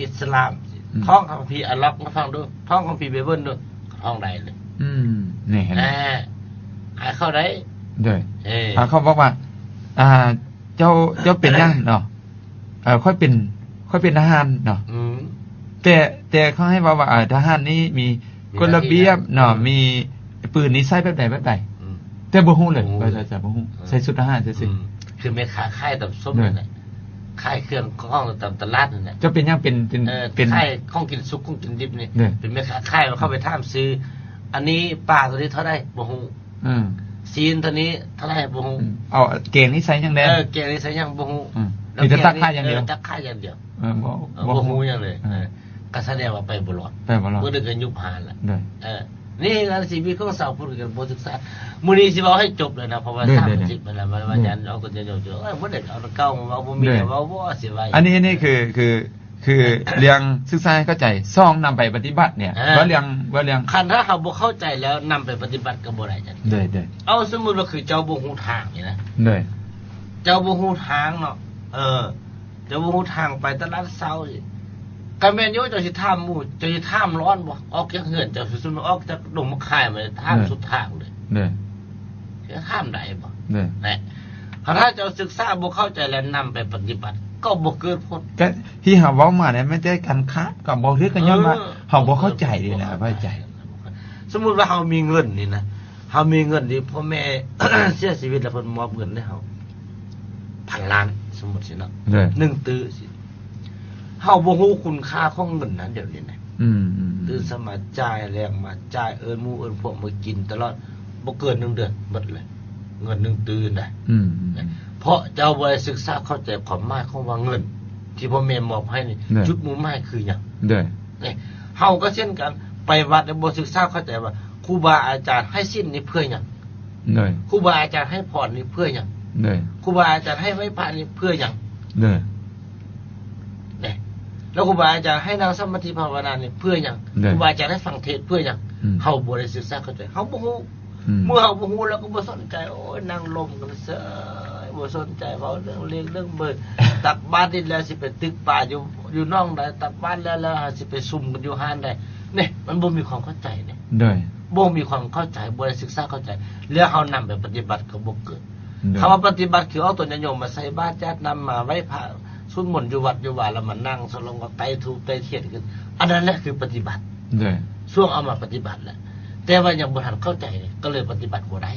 ອິດສະລາມ ອືມ ທ່ອງຄຳພີອາຣັບໃຫ້ຟັງດູ ທ່ອງຄຳພີໄບເບິນດູ ທ່ອງໄດ້ເລີຍ ອືມ ນີ້ເຫັນ ແນ່ ອາຍເຂົາໄດ້ ໂດຍ ເອີ ອາ ເຂົາບອກວ່າ ອ່າ ເຈົ້າ ເຈົ້າເປັນຫຍັງເນາະ ເອີ ຂ້ອຍເປັນ ຂ້ອຍເປັນທະຫານເນາະ ອືມ ແຕ່ ແຕ່ເຂົາໃຫ້ເວົ້າວ່າ ເອີ ທະຫານນີ້ມີ ມີ ກົດລະບຽບເນາະ ອືມ ມີປືນນີ້ໃຊ້ແບບໃດແບບໃດ ອືມ ແຕ່ບໍ່ຮູ້ເລີຍ ບໍ່ຮູ້ເລີຍ ວ່າຈະ ຈະບໍ່ຮູ້ ເອີ ໃສ່ຊຸດທະຫານຊື່ໆ ອືມ ຄືແມ່ຄ້າຂາຍຕຳສົ້ມ ໂດຍ ນັ້ນແຫຼະ ຂາຍເຄື່ອງຂອງຕາມຕະຫຼາດນັ້ນແຫຼະ ເຈົ້າເປັນຫຍັງ ເປັນ ເປັນ ເອີ ເປັນ ຂາຍຂອງກິນສຸກຂອງກິນດິບນີ້ ໂດຍ ເປັນແມ່ຄ້າຂາຍ ເຂົາໄປຖາມຊື້ ອັນນີ້ປາໂຕນີ້ເທົ່າໃດ ບໍ່ຮູ້ ອືມ ຊີ້ນໂຕນີ້ເທົ່າໃດ ບໍ່ຮູ້ ອືມ ເອົາແກງນີ້ໃສ່ຫຍັງແດ່ ເອີ ແກງນີ້ໃສ່ຫຍັງ ບໍ່ຮູ້ ອືມ ແລ້ວ ມີແຕ່ຕັກຂາຍຢ່າງດຽວ ເອີ ຕັກຂາຍຢ່າງດຽວ ເອີ ບໍ່ ເອີ ບໍ່ຮູ້ ບໍ່ຮູ້ຫຍັງເລີຍ ເອີ ເອີ ກໍສະແດງວ່າໄປບໍ່ລອດ ໄປບໍ່ລອດ ມື້ໜຶ່ງກໍຍຸບຮ້ານລະ ໂດຍ ເອີ ນີ້ຄືຊີວິດຂອງຊາວພຸດ ກໍບໍ່ສຶກສາ ມື້ນີ້ຊິເວົ້າໃຫ້ຈົບເລີຍນະ ເພາະວ່າ ໂດຍ ສາມສິບ ໂດຍ ແລ້ວ ວ່າ ໂດຍ ຫຍັງເອົາກໍຈະເວົ້າ ເອີ ບໍ່ໄດ້ເອົາເກົ່າມາເວົ້າ ບໍ່ມີ ໂດຍ ເວົ້າ ບໍ່ຊິໄວ້ ອັນນີ້ ອັນນີ້ຄື ຄື ຄືເລື່ອງສຶກສາໃຫ້ເຂົ້າໃຈ ສອງ ນຳໄປປະຕິບັດເນຍ ອ່າ ວ່າເລື່ອງ ວ່າເລື່ອງ ຄັນຖ້າເຮົາບໍ່ເຂົ້າໃຈແລ້ວນຳໄປປະຕິບັດກໍບໍ່ໄດ້ຈັກ ໂດຍ ໂດຍ ເອົາສົມມຸດວ່າຄືເຈົ້າບໍ່ຮູ້ທາງນີ້ນະ ໂດຍ ເຈົ້າບໍ່ຮູ້ທາງເນາະ ເອີ ເຈົ້າບໍ່ຮູ້ທາງໄປຕະຫຼາດເຊົ້ານີ້ ກໍແມ່ນຢູ່ ເຈົ້າຊິຖາມໝູ່ ເຈົ້າຊິຖາມຮ້ອນບໍ່? ອອກຈາກເຮືອນເຈົ້າ ສົມມຸດອອກຈາກດົງໝາກຄາຍມາ ຖາມ ເອີ ສຸດທາງເລີຍ ເອີ ຈະຖາມໄດ້ບໍ່? ເອີ ແນ່ ຖ້າເຈົ້າສຶກສາບໍ່ເຂົ້າໃຈ ແລ້ວນຳໄປປະຕິບັດ ກໍບໍ່ເກີດຜົນ. ກໍທີ່ເຮົາເວົ້າມານີ້ ແມ່ນແຕ່ການຂາບກັບບໍ່ຖືກ ກໍຍ້ອນວ່າ ເອີ ເຮົາບໍ່ເຂົ້າໃຈນີ້ແຫຼະ ບໍ່ເຂົ້າໃຈ. ສົມມຸດວ່າເຮົາມີເງິນນີ້ນະ ເຮົາມີເງິນນີ້ ພໍ່ແມ່ເສຍຊີວິດແລ້ວ ເພິ່ນມອບເງິນໃຫ້ເຮົາພັນລ້ານ ສົມມຸດຊີ້ເນາະ ໂດຍ ໜຶ່ງຕື້ຊີ້ ເຮົາບໍ່ຮູ້ຄຸນຄ່າຂອງເງິນນັ້ນດຽວນີ້ນະ ອືມໆໆ ຕື່ນເຊົ້າມາຈ່າຍ ແລງມາຈ່າຍ ເອີ້ນໝູ່ເອີ້ນພວກມາກິນຕະຫຼອດ ບໍ່ເກີນໜຶ່ງເດືອນໝົດເລີຍ ເງິນໜຶ່ງຕື້ນະ ອືມໆ ເພາະເຈົ້າບໍ່ໄດ້ສຶກສາເຂົ້າໃຈຄວາມໝາຍຂອງວ່າເງິນທີ່ພໍ່ແມ່ມອບໃຫ້ນີ້ ໂດຍ ຈຸດມຸ່ງໝາຍຄືຫຍັງ ໂດຍ ນີ້ ເຮົາກໍເຊັ່ນກັນ ໄປວັດແລ້ວບໍ່ສຶກສາເຂົ້າໃຈວ່າ ຄູບາອາຈານໃຫ້ສິນນີ້ເພື່ອຫຍັງ? ໂດຍ ຄູບາອາຈານໃຫ້ພອນນີ້ເພື່ອຫຍັງ? ໂດຍ ຄູບາອາຈານໃຫ້ໄຫວ້ພະນີ້ເພື່ອຫຍັງ? ໂດຍ ເດ້ ແລ້ວຄູບາອາຈານໃຫ້ນັ່ງສະມາທິພາວະນານີ້ເພື່ອຫຍັງ? ໂດຍ ຄູບາອາຈານໃຫ້ຟັງເທດເພື່ອຫຍັງ? ອືມ ເຮົາບໍ່ໄດ້ສຶກສາເຂົ້າໃຈ ເຮົາບໍ່ຮູ້ ອືມ ເມື່ອເຮົາບໍ່ຮູ້ແລ້ວກໍບໍ່ສົນໃຈ ໂອ້ຍ ນັ່ງລົມກັນເສີຍ ບໍ່ສົນໃຈ ເວົ້າເລື່ອງເລກເລື່ອງເບີ ຕັກບາດນີ້ແລ້ວຊິໄປຕຶກປາຢູ່ ຢູ່ໜອງໃດ ຕັກບາດແລ້ວ ແລ້ວຊິໄປຊຸມກັນຢູ່ຮ້ານໃດ ນີ້ ມັນບໍ່ມີຄວາມເຂົ້າໃຈເດ້ ໂດຍ ບໍ່ມີຄວາມເຂົ້າໃຈ ບໍ່ໄດ້ສຶກສາເຂົ້າໃຈ ແລ້ວເຮົານຳໄປປະຕິບັດກໍບໍ່ເກີດ ໂດຍ ຄຳວ່າປະຕິບັດ ຄືເອົາຕົນຍາດໂຍມມາໃສ່ບາດ ຈາດນ້ຳ ມາໄຫວ້ພະ ສວດມົນຢູ່ວັດຢູ່ວາ ແລ້ວມານັ່ງສະຫຼົງ ກໍໄຕ້ທູບໄຕ້ທຽນຂຶ້ນ ອັນນັ້ນແຫຼະຄືປະຕິບັດ ໂດຍ ຊ່ວງເອົາມາປະຕິບັດແຫຼະ ແຕ່ວ່າຍັງບໍ່ທັນເຂົ້າໃຈ ກໍເລີຍປະຕິບັດບໍ່ໄດ້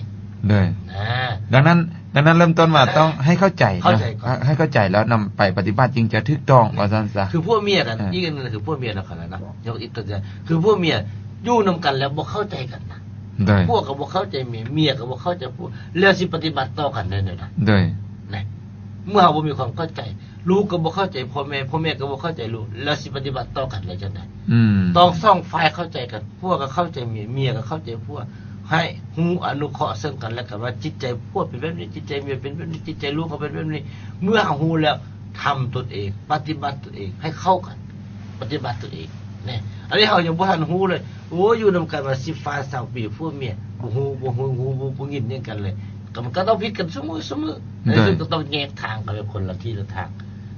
ໂດຍ ອາ ດັ່ງນັ້ນ ດັ່ງນັ້ນເລີ່ມຕົ້ນວ່າຕ້ອງໃຫ້ເຂົ້າໃຈ ເຂົ້າໃຈ ເນາະ ໃຫ້ເຂົ້າໃຈແລ້ວນຳໄປປະຕິບັດຈຶ່ງຈະຖືກຕ້ອງ ແມ່ນ ວ່າຊັ້ນຊະ ຄືຜົວເມຍກັນ ເອີ ອີກອັນໜຶ່ງຄືຜົວເມຍນະ ເນາະ ຍົກອີກຕົວຢ່າງ ຄືຜົວເມຍຢູ່ນຳກັນແລ້ວບໍ່ເຂົ້າໃຈກັນນະ ໂດຍ ຜົວກໍບໍ່ເຂົ້າໃຈເມຍ ເມຍກໍບໍ່ເຂົ້າໃຈຜົວ ແລ້ວຊິປະຕິບັດຕໍ່ກັນໄດ້ແນວໃດ? ໂດຍ ນະ ເມື່ອເຮົາບໍ່ມີຄວາມເຂົ້າໃຈ ລູກກໍບໍ່ເຂົ້າໃຈພໍ່ແມ່ ພໍ່ແມ່ກໍບໍ່ເຂົ້າໃຈລູກ ແລ້ວຊິປະຕິບັດຕໍ່ກັນໄດ້ຈັ່ງໃດ? ອືມ ຕ້ອງສອງຝ່າຍເຂົ້າໃຈກັນ ຜົວກໍເຂົ້າໃຈເມຍ ເມຍກໍເຂົ້າໃຈຜົວ ໃຫ້ຮູ້ອະນຸເຄາະເຊິ່ງກັນແລະກັນວ່າ ຈິດໃຈຜົວເປັນແບບນີ້ ຈິດໃຈເມຍເປັນແບບນີ້ ຈິດໃຈລູກກໍເປັນແບບນີ້ ເມື່ອເຮົາຮູ້ແລ້ວ ທຳຕົນເອງ ປະຕິບັດຕົນເອງ ໃຫ້ເຂົ້າກັນ ປະຕິບັດຕົນເອງ ແນ່ ອັນນີ້ເຮົາຍັງບໍ່ທັນຮູ້ເລີຍ ໂອ້ຍ ຢູ່ນຳກັນມາສິບປາຍຊາວປີ ຜົວເມຍ ບໍ່ຮູ້ ບໍ່ຮູ້ ຮູ້ ບໍ່ ບໍ່ຍິນຫຍັງກັນເລີຍ ກໍມັນກໍຕ້ອງຜິດກັນຊຸມື້ ຊຸມື້ ໃນທີ່ສຸດກໍຕ້ອງແຍກທາງກັນໄປຄົນລະທີ່ລະທາງ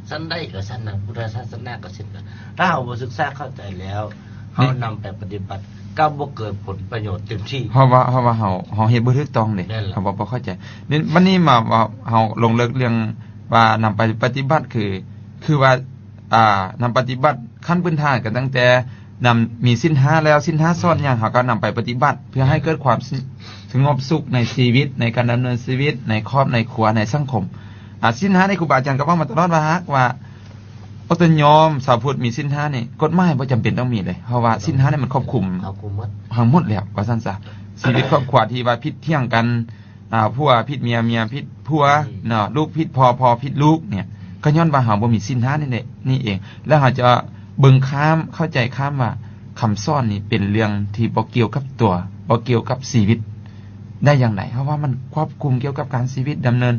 ຊັ້ນໃດກໍຊັ້ນນັ້ນ ພຸດທະສາສະໜາກໍເຊັ່ນກັນ ຖ້າເຮົາບໍ່ສຶກສາເຂົ້າໃຈແລ້ວ ເຮົານຳໄປປະຕິບັດ ກໍບໍ່ເກີດຜົນປະໂຫຍດເຕັມທີ່ ເພາະວ່າ ເພາະວ່າເຮົາ ເຮົາເຮັດບໍ່ຖືກຕ້ອງເດ້ ແມ່ນລະ ເຮົາບໍ່ ບໍ່ເຂົ້າໃຈ ນີ້ ບັດນີ້ມາວ່າເຮົາລົງເລິກເລື່ອງວ່ານຳໄປປະຕິບັດ ຄື ຄືວ່າ ອ່າ ນຳປະຕິບັດຂັ້ນພື້ນຖານກໍຕັ້ງແຕ່ນຳມີສິນຫ້າແລ້ວ ສິນຫ້າສອນຫຍັງ ເຮົາກໍນຳໄປປະຕິບັດ ເພື່ອໃຫ້ເກີດຄວາມສະຫງົບສຸກໃນຊີວິດ ໃນການດຳເນີນຊີວິດ ໃນຄອບໃນຄົວ ໃນສັງຄົມ ອາ ສິນຫ້ານີ້ ຄູບາອາຈານກໍເວົ້າມາຕະຫຼອດວ່າ ຫາກວ່າອົດໂຕຍອມ ຊາວພຸດມີສິນຫ້ານີ້ ກົດໝາຍບໍ່ຈຳເປັນຕ້ອງມີເລີຍ ເພາະວ່າສິນຫ້ານີ້ມັນຄອບຄຸມ ຄອບຄຸມໝົດ ທັງໝົດແລ້ວວ່າຊັ້ນຊະ ຊີວິດຄອບຄົວທີ່ວ່າຜິດຖຽງກັນ ອ່າ ຜົວຜິດເມຍ ເມຍຜິດຜົວ ອືມ ເນາະ ລູກຜິດພໍ່ ພໍ່ຜິດລູກເນຍ ກໍຍ້ອນວ່າເຮົາບໍ່ມີສິນຫ້ານີ້ແຫຼະ ນີ້ເອງ ແລ້ວເຮົາຈະເບິ່ງຂ້າມ ເຂົ້າໃຈຂ້າມວ່າ ຄຳສອນນີ້ເປັນເລື່ອງທີ່ບໍ່ກ່ຽວກັບຕົວ ບໍ່ກ່ຽວກັບຊີວິດໄດ້ຢ່າງໃດ ເພາະວ່າມັນຄວບຄຸມກ່ຽວກັບການຊີວິດ ດຳເນີນ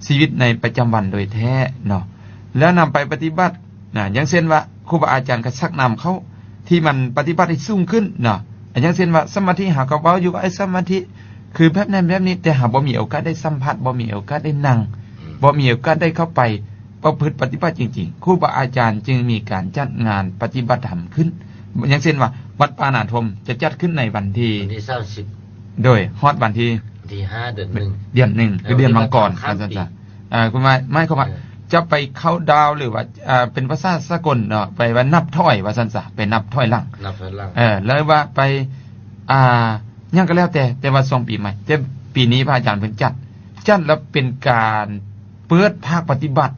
ຊີວິດໃນປະຈຳວັນໂດຍແທ້ເນາະ ແລ້ວນຳໄປປະຕິບັດ ນະ ຢ່າງເຊັ່ນວ່າ ຄູບາອາຈານກໍຊັກນຳເຂົ້າທີ່ມັນປະຕິບັດໃຫ້ສູງຂຶ້ນເນາະ ຢ່າງເຊັ່ນວ່າ ສະມາທິ ເຮົາກໍເວົ້າຢູ່ວ່າ ເອີ ສະມາທິຄືແບບນັ້ນແບບນີ້ ແຕ່ເຮົາບໍ່ມີໂອກາດໄດ້ສຳຜັດ ບໍ່ມີໂອກາດໄດ້ນັ່ງ ອືມ ບໍ່ມີໂອກາດໄດ້ເຂົ້າໄປປະພຶດປະຕິບັດຈິງໆ ຄູບາອາຈານຈຶ່ງມີການຈັດງານປະຕິບັດທຳຂຶ້ນ ຢ່າງເຊັ່ນວ່າ ວັດປ່ານາທົ່ມຈະຈັດຂຶ້ນໃນວັນທີ ວັນທີສາມສິບ ໂດຍ ຮອດວັນທີ ວັນທີຫ້າ ເດືອນໜຶ່ງ ເດືອນໜຶ່ງ ເອີ ຄືເດືອນມັງກອນ ວັນທີສາມສິບ ວ່າຊັ້ນຊະ ເອີ ຄືໝາຍ ໝາຍຄວາມວ່າ ເອີ ຈະໄປເຂົ້າດາວ ຫຼືວ່າ ເອີ ເປັນພາສາສາກົນເນາະ ໄປວ່ານັບຖອຍວ່າຊັ້ນຊະ ໄປນັບຖອຍຫຼັງ ນັບຖອຍຫຼັງ ເອີ ຫຼືວ່າໄປ ອ່າ ຫຍັງກໍແລ້ວແຕ່ ແຕ່ວ່າຊ່ວງປີໃໝ່ ແຕ່ປີນີ້ພະອາຈານເພິ່ນຈັດ ຈັດແລ້ວເປັນການເປີດພາກປະຕິບັດ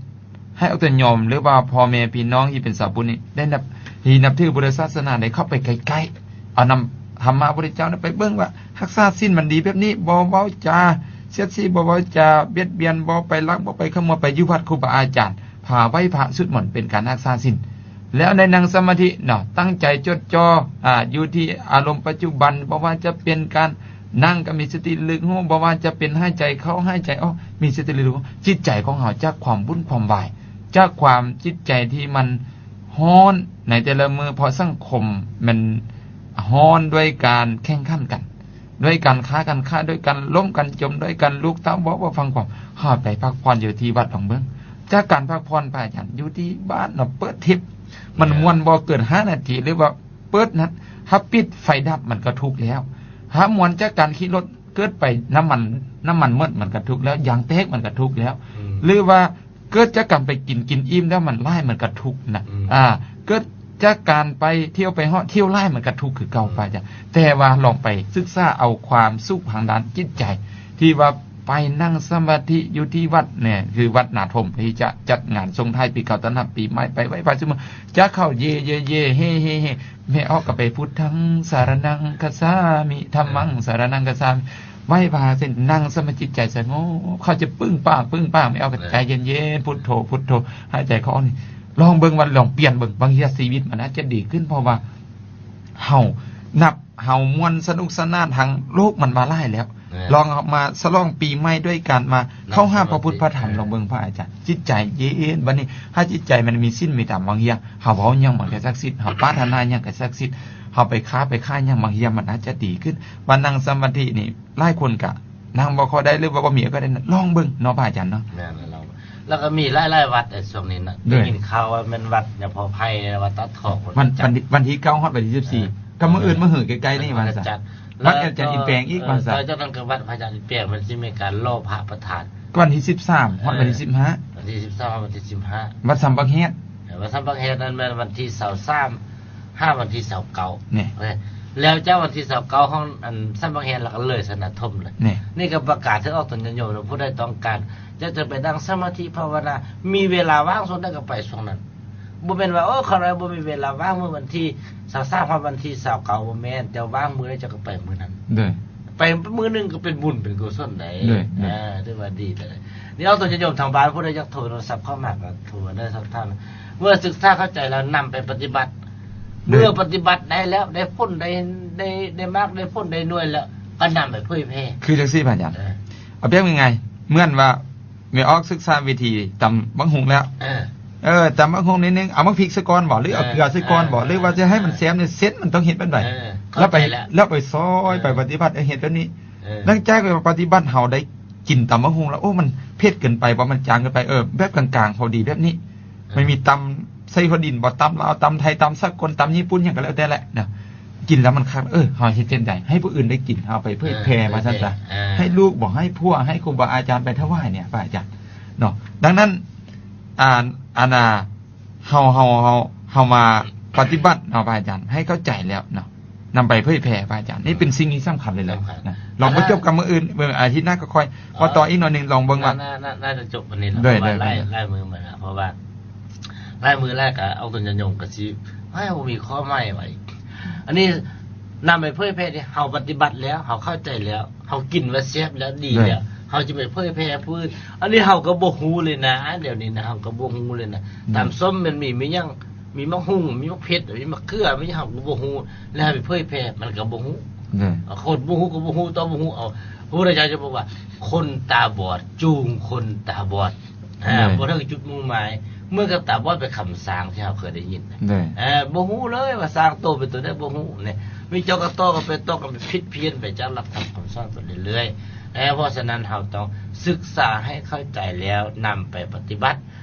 ໃຫ້ອອກຕົນຍອມ ຫຼືວ່າພໍ່ແມ່ພີ່ນ້ອງທີ່ເປັນຊາວພຸດນີ້ ໄດ້ນັບ ທີ່ນັບຖືພຸດທະສາສະໜາ ໄດ້ເຂົ້າໄປໃກ້ໆ ເອົານຳທຳມະພຸດທະເຈົ້າໄປເບິ່ງວ່າ ຮັກສາສິນມັນດີແບບນີ້ ບໍ່ເວົ້າຈາສຽດສີ ບໍ່ເວົ້າຈາບຽດບຽນ ບໍ່ໄປລັກ ບໍ່ໄປຂະໂມຍ ໄປຢູ່ວັດຄູບາອາຈານ ພາໄຫວ້ພະ ສວດມົນ ເປັນການຮັກສາສິນ ແລ້ວໄດ້ນັ່ງສະມາທິເນາະ ຕັ້ງໃຈຈົດຈ່ອ ອາ ຢູ່ທີ່ອາລົມປັດຈຸບັນ ບໍ່ວ່າຈະເປັນການນັ່ງກໍມີສະຕິລະລຶກຮູ້ ບໍ່ວ່າຈະເປັນຫາຍໃຈເຂົ້າຫາຍໃຈອອກ ມີສະຕິລະລຶກຮູ້ ຈິດໃຈຂອງເຮົາຈາກຄວາມວຸ່ນຄວາມວາຍ ຈາກຄວາມຈິດໃຈທີ່ມັນຮ້ອນໃນແຕ່ລະມື້ ເພາະສັງຄົມມັນຮ້ອນດ້ວຍການແຂ່ງຂັນກັນ ດ້ວຍການຂ້າກັນຂ້າ ດ້ວຍການລົ້ມກັນຈົມ ດ້ວຍການລູກເຕົ້າບໍ່ ບໍ່ຟັງຄວາມ ເຮົາໄປພັກຜ່ອນຢູ່ທີ່ວັດລອງເບິ່ງ ຈາກການພັກຜ່ອນ ພະອາຈານຢູ່ທີ່ບ້ານເນາະ ເປີດເທບ ມັນມ່ວນບໍ່ເກີນຫ້ານາທີ ຫຼືວ່າເປີດນັ້ນ ຖ້າປິດໄຟດັບມັນກໍທຸກແລ້ວ. ຖ້າມ່ວນຈາກການຂີ່ລົດເກີດໄປ ນ້ຳມັນ ນ້ຳມັນໝົດມັນກໍທຸກແລ້ວ, ຢາງແຕກມັນກໍທຸກແລ້ວ ອືມ ຫຼືວ່າເກີດຈາກການໄປກິນ ກິນອີ່ມແລ້ວມັນຫຼາຍມັນກໍທຸກນະ ອືມ ອ່າ ເກີດຈາກການໄປທ່ຽວໄປເຫາະ ທ່ຽວຫຼາຍມັນກໍທຸກຄືເກົ່າ ອືມ ພະອາຈານ. ແຕ່ວ່າລອງໄປສຶກສາເອົາຄວາມສຸກທາງດ້ານຈິດໃຈ ທີ່ວ່າໄປນັ່ງສະມາທິຢູ່ທີ່ວັດແນ່ ຄືວັດນາທົ່ມ ທີ່ຈະຈັດງານສົ່ງທ້າຍປີເກົ່າ ຕ້ອນຮັບປີໃໝ່ ໄປໄຫວ້ພະຊຸມ ຈາກເຂົາເຢ ເຢ ເຢ ເຮ ເຮ ເຮ ແມ່ອອກກໍໄປ ພຸດທັງສາລະນັງຄັດສາມິ ທຳມັງສາລະນັງຄັດສາມິ ໄຫວ້ພະເສັນ ນັ່ງສະມາທິ ຈິດໃຈສະຫງົບ ເຂົາຈະປຶ້ງປາງ ປຶ້ງປາງ ແມ່ອອກກໍໃຈເຢັນໆ ພຸດໂທ ພຸດໂທ ຫາຍໃຈເຂົ້າອອກນີ້ ລອງເບິ່ງວ່າ ລອງປ່ຽນເບິ່ງ ບາງເທື່ອຊີວິດມັນອາດຈະດີຂຶ້ນ ເພາະວ່າເຮົານັບ ເຮົາມ່ວນສະໜຸກສະໜານ ທາງໂລກມັນມາຫຼາຍແລ້ວ ແມ່ນ ລອງເອົາມາສະຫຼອງປີໃໝ່ດ້ວຍການມາເຂົ້າຫາພະພຸດພະທຳ ລອງເບິ່ງພະອາຈານ ຈິດໃຈເຢັນ. ບັດນີ້ຖ້າຈິດໃຈມັນມີສິນມີທຳ ບາງເທື່ອເຮົາເວົ້າຫຍັງມັນກໍສັກສິດ ເຮົາປາດຖະໜາຫຍັງກໍສັກສິດ ເຮົາໄປຄ້າໄປຂາຍຫຍັງ ບາງເທື່ອມັນອາດຈະດີຂຶ້ນ. ມານັ່ງສະມາທິນີ້ ຫຼາຍຄົນກະນັ່ງບໍ່ຄ່ອຍໄດ້ ຫຼືວ່າບໍ່ມີກໍໄດ້ ລອງເບິ່ງເນາະ ພະອາຈານເນາະ. ແມ່ນແລ້ວ ລາວກໍມີຫຼາຍໆວັດໃນຊ່ວງນີ້ນະ ໄດ້ຍິນຂ່າວວ່າແມ່ນວັດຍາພໍ່ໄພ ວັດຕາທອງ ວັນ ວັນທີ ວັນທີເກົ້າຮອດວັນທີສິບສີ່ ເອີ ກໍມື້ອື່ນ ເອີ ມື້ຮືໃກ້ໆນີ້ ວັນ ວັນຈັນ ວັດອາຈານອິນແປງອີກ ວັນຈັນ ແລ້ວຈາກນັ້ນກໍວັດພະອາຈານອິນແປງ ມັນຊິມີການຫຼໍ່ພະປະທານ ວັນທີສິບສາມຮອດວັນທີສິບຫ້າ ວັນທີສິບສາມຮອດວັນທີສິບຫ້າ ວັດສຳປະເຫດ ວັດສຳປະເຫດນັ້ນແມ່ນວັນທີຊາວສາມຫາວັນທີຊາວເກົ້າ ນີ້ ແລ້ວຈາກວັນທີຊາວເກົ້າຂອງອັນສຳປະເຫດ ແລ້ວກໍເລີຍສະໜາທົ່ມເລີຍ ນີ້ ນີ້ກໍປະກາດເຖິງອອກຕົນຍາດໂຍມ ຜູ້ໃດຕ້ອງການຢາກຈະໄປນັ່ງສະມາທິພາວະນາ ມີເວລາວ່າງຊ່ວງໃດກໍໄປຊ່ວງນັ້ນ ບໍ່ແມ່ນວ່າ ໂອ້ ຂ້ານ້ອຍບໍ່ມີເວລາວ່າງມື້ວັນທີຊາວສາມຮອດວັນທີຊາວເກົ້າ ບໍ່ແມ່ນ ເຈົ້າວ່າງມື້ໃດເຈົ້າກໍໄປມື້ນັ້ນ ໂດຍ ໄປມື້ໜຶ່ງກໍເປັນບຸນເປັນກຸສົນໄດ໋ ໂດຍ ໂດຍ ອ່າ ຖືວ່າດີເລີຍ. ນີ້ເອົາຕົວຍາດໂຍມທາງບ້ານ ຜູ້ໃດຢາກໂທໂທລະສັບເຂົ້າມາກໍໂທໄດ້ ສອບຖາມ ເມື່ອສຶກສາເຂົ້າໃຈແລ້ວນຳໄປປະຕິບັດ ໂດຍ ເມື່ອປະຕິບັດໄດ້ແລ້ວ ໄດ້ຜົນ ໄດ້ ໄດ້ ໄດ້ໝາກ ໄດ້ຜົນ ໄດ້ໜ່ວຍແລ້ວ ກໍນຳໄປເຜີຍແຜ່ ຄືຈັ່ງຊີ້ພະອາຈານ ເອີ ເອົາແບບງ່າຍໆ ເໝືອນວ່າ ແມ່ອອກສຶກສາວິທີຕຳບັກຫຸ່ງແລ້ວ ເອີ ເອີ ຕຳບັກຫຸ່ງໜ້ອຍໜຶ່ງ ເອົາໝາກພິກໃສ່ກ່ອນບໍ ຫຼືເອົາເກືອໃສ່ກ່ອນບໍ ເອີ ຫຼືວ່າຈະໃຫ້ມັນແຊບນີ້ ເສັ້ນມັນຕ້ອງເຮັດແບບໃດ ເອີ ແລ້ວໄປ ແລ້ວໄປຊອຍ ເອີ ໄປປະຕິບັດ ເອີ ເຮັດແບບນີ້ ເອີ ຫຼັງຈາກໄປປະຕິບັດ ເຮົາໄດ້ກິນຕຳບັກຫຸ່ງແລ້ວ ໂອ້ ມັນເຜັດເກີນໄປບໍ ມັນຈາງເກີນໄປ ເອີ ແບບກາງໆ ພໍດີແບບນີ້ ເອີ ມັນມີຕຳໃສ່ຫົວດິນບໍ ຕຳລາວ ຕຳໄທ ຕຳສາກົນ ຕຳຍີ່ປຸ່ນ ຫຍັງກໍແລ້ວແຕ່ແຫຼະນະ ກິນແລ້ວມັນຄັກ ເອີ ເຮົາເຮັດຈັ່ງໃດໃຫ້ຜູ້ອື່ນໄດ້ກິນ ເຮົາໄປເຜີຍແຜ່ ເອີ ວ່າຊັ້ນຊະ ເອີ ໃຫ້ລູກບໍ ໃຫ້ຜົວ ໃຫ້ຄູບາອາຈານໄປຖວາຍນີ້ ພະອາຈານເນາະ. ດັ່ງນັ້ນ ອ່າ ອັນນ່າ ເຮົາ ເຮົາ ເຮົາ ເຮົາມາປະຕິບັດເນາະ ພະອາຈານ ໃຫ້ເຂົ້າໃຈແລ້ວເນາະ ນຳໄປເຜີຍແຜ່ ພະອາຈານ ນີ້ເປັນສິ່ງທີ່ສຳຄັນເລີຍແຫຼະນະ. ລອງບໍ່ຈົບກັບມື້ອື່ນ ເບິ່ງອາທິດໜ້າກໍຄ່ອຍເວົ້າຕໍ່ອີກໜ້ອຍໜຶ່ງ ລອງເບິ່ງວ່າ ໜ້າ ໜ້າ ໜ້າຈະຈົບອັນນີ້ແຫຼະ ເພາະວ່າຫຼາຍ ຫຼາຍມື້ມາແລ້ວ ເພາະວ່າ ຫຼາຍມື້ຫຼາຍກໍເອົາຕົນຍາດໂຍມກໍຊິ ເຮົາບໍ່ມີຂໍ້ໝາຍຫຍັງວ່າອີກ ອັນນີ້ນຳໄປເຜີຍແຜ່ນີ້ ເຮົາປະຕິບັດແລ້ວ ເຮົາເຂົ້າໃຈແລ້ວ ເຮົາກິນວ່າແຊບແລ້ວ ດີແລ້ວ ເຮົາຈະໄປເຜີຍແຜ່ຜູ້ອື່ນ ອັນນີ້ເຮົາກໍບໍ່ຮູ້ເລີຍນະ ດຽວນີ້ນະ ເຮົາກໍບໍ່ຮູ້ເລີຍນະ ຕຳສົ້ມມັນມີ ມີຫຍັງ ມີໝາກຫຸ່ງ ມີໝາກເຜັດ ມີໝາກເຂືອ ມີຫຍັງ ເຮົາກໍບໍ່ຮູ້ ແລ້ວໃຫ້ໄປເຜີຍແຜ່ ມັນກໍບໍ່ຮູ້ ຄົນບໍ່ຮູ້ກໍບໍ່ຮູ້ ຕ້ອງບໍ່ຮູ້ເອົາ. ພະພຸດທະເຈົ້າຈະບອກວ່າ ຄົນຕາບອດຈູງຄົນຕາບອດ ອ່າ ບໍ່ເຖິງຈຸດມຸ່ງໝາຍ ເໝືອນກັບຕາບອດໄປຄຳຊ້າງທີ່ເຮົາເຄີຍໄດ້ຍິນ ເອີ ບໍ່ຮູ້ເລີຍວ່າຊ້າງໂຕເປັນໂຕໃດ ບໍ່ຮູ້ນີ້ ມີເຈົ້າກໍຕໍ່ກັນໄປ ຕໍ່ກັນໄປ ຜິດພຽນໄປຈາກຫຼັກທຳຄຳສອນໄປເລື້ອຍໆ. ເພາະສະນັ້ນເຮົາຕ້ອງສຶກສາໃຫ້ເຂົ້າໃຈແລ້ວນຳໄປປະຕິບັດ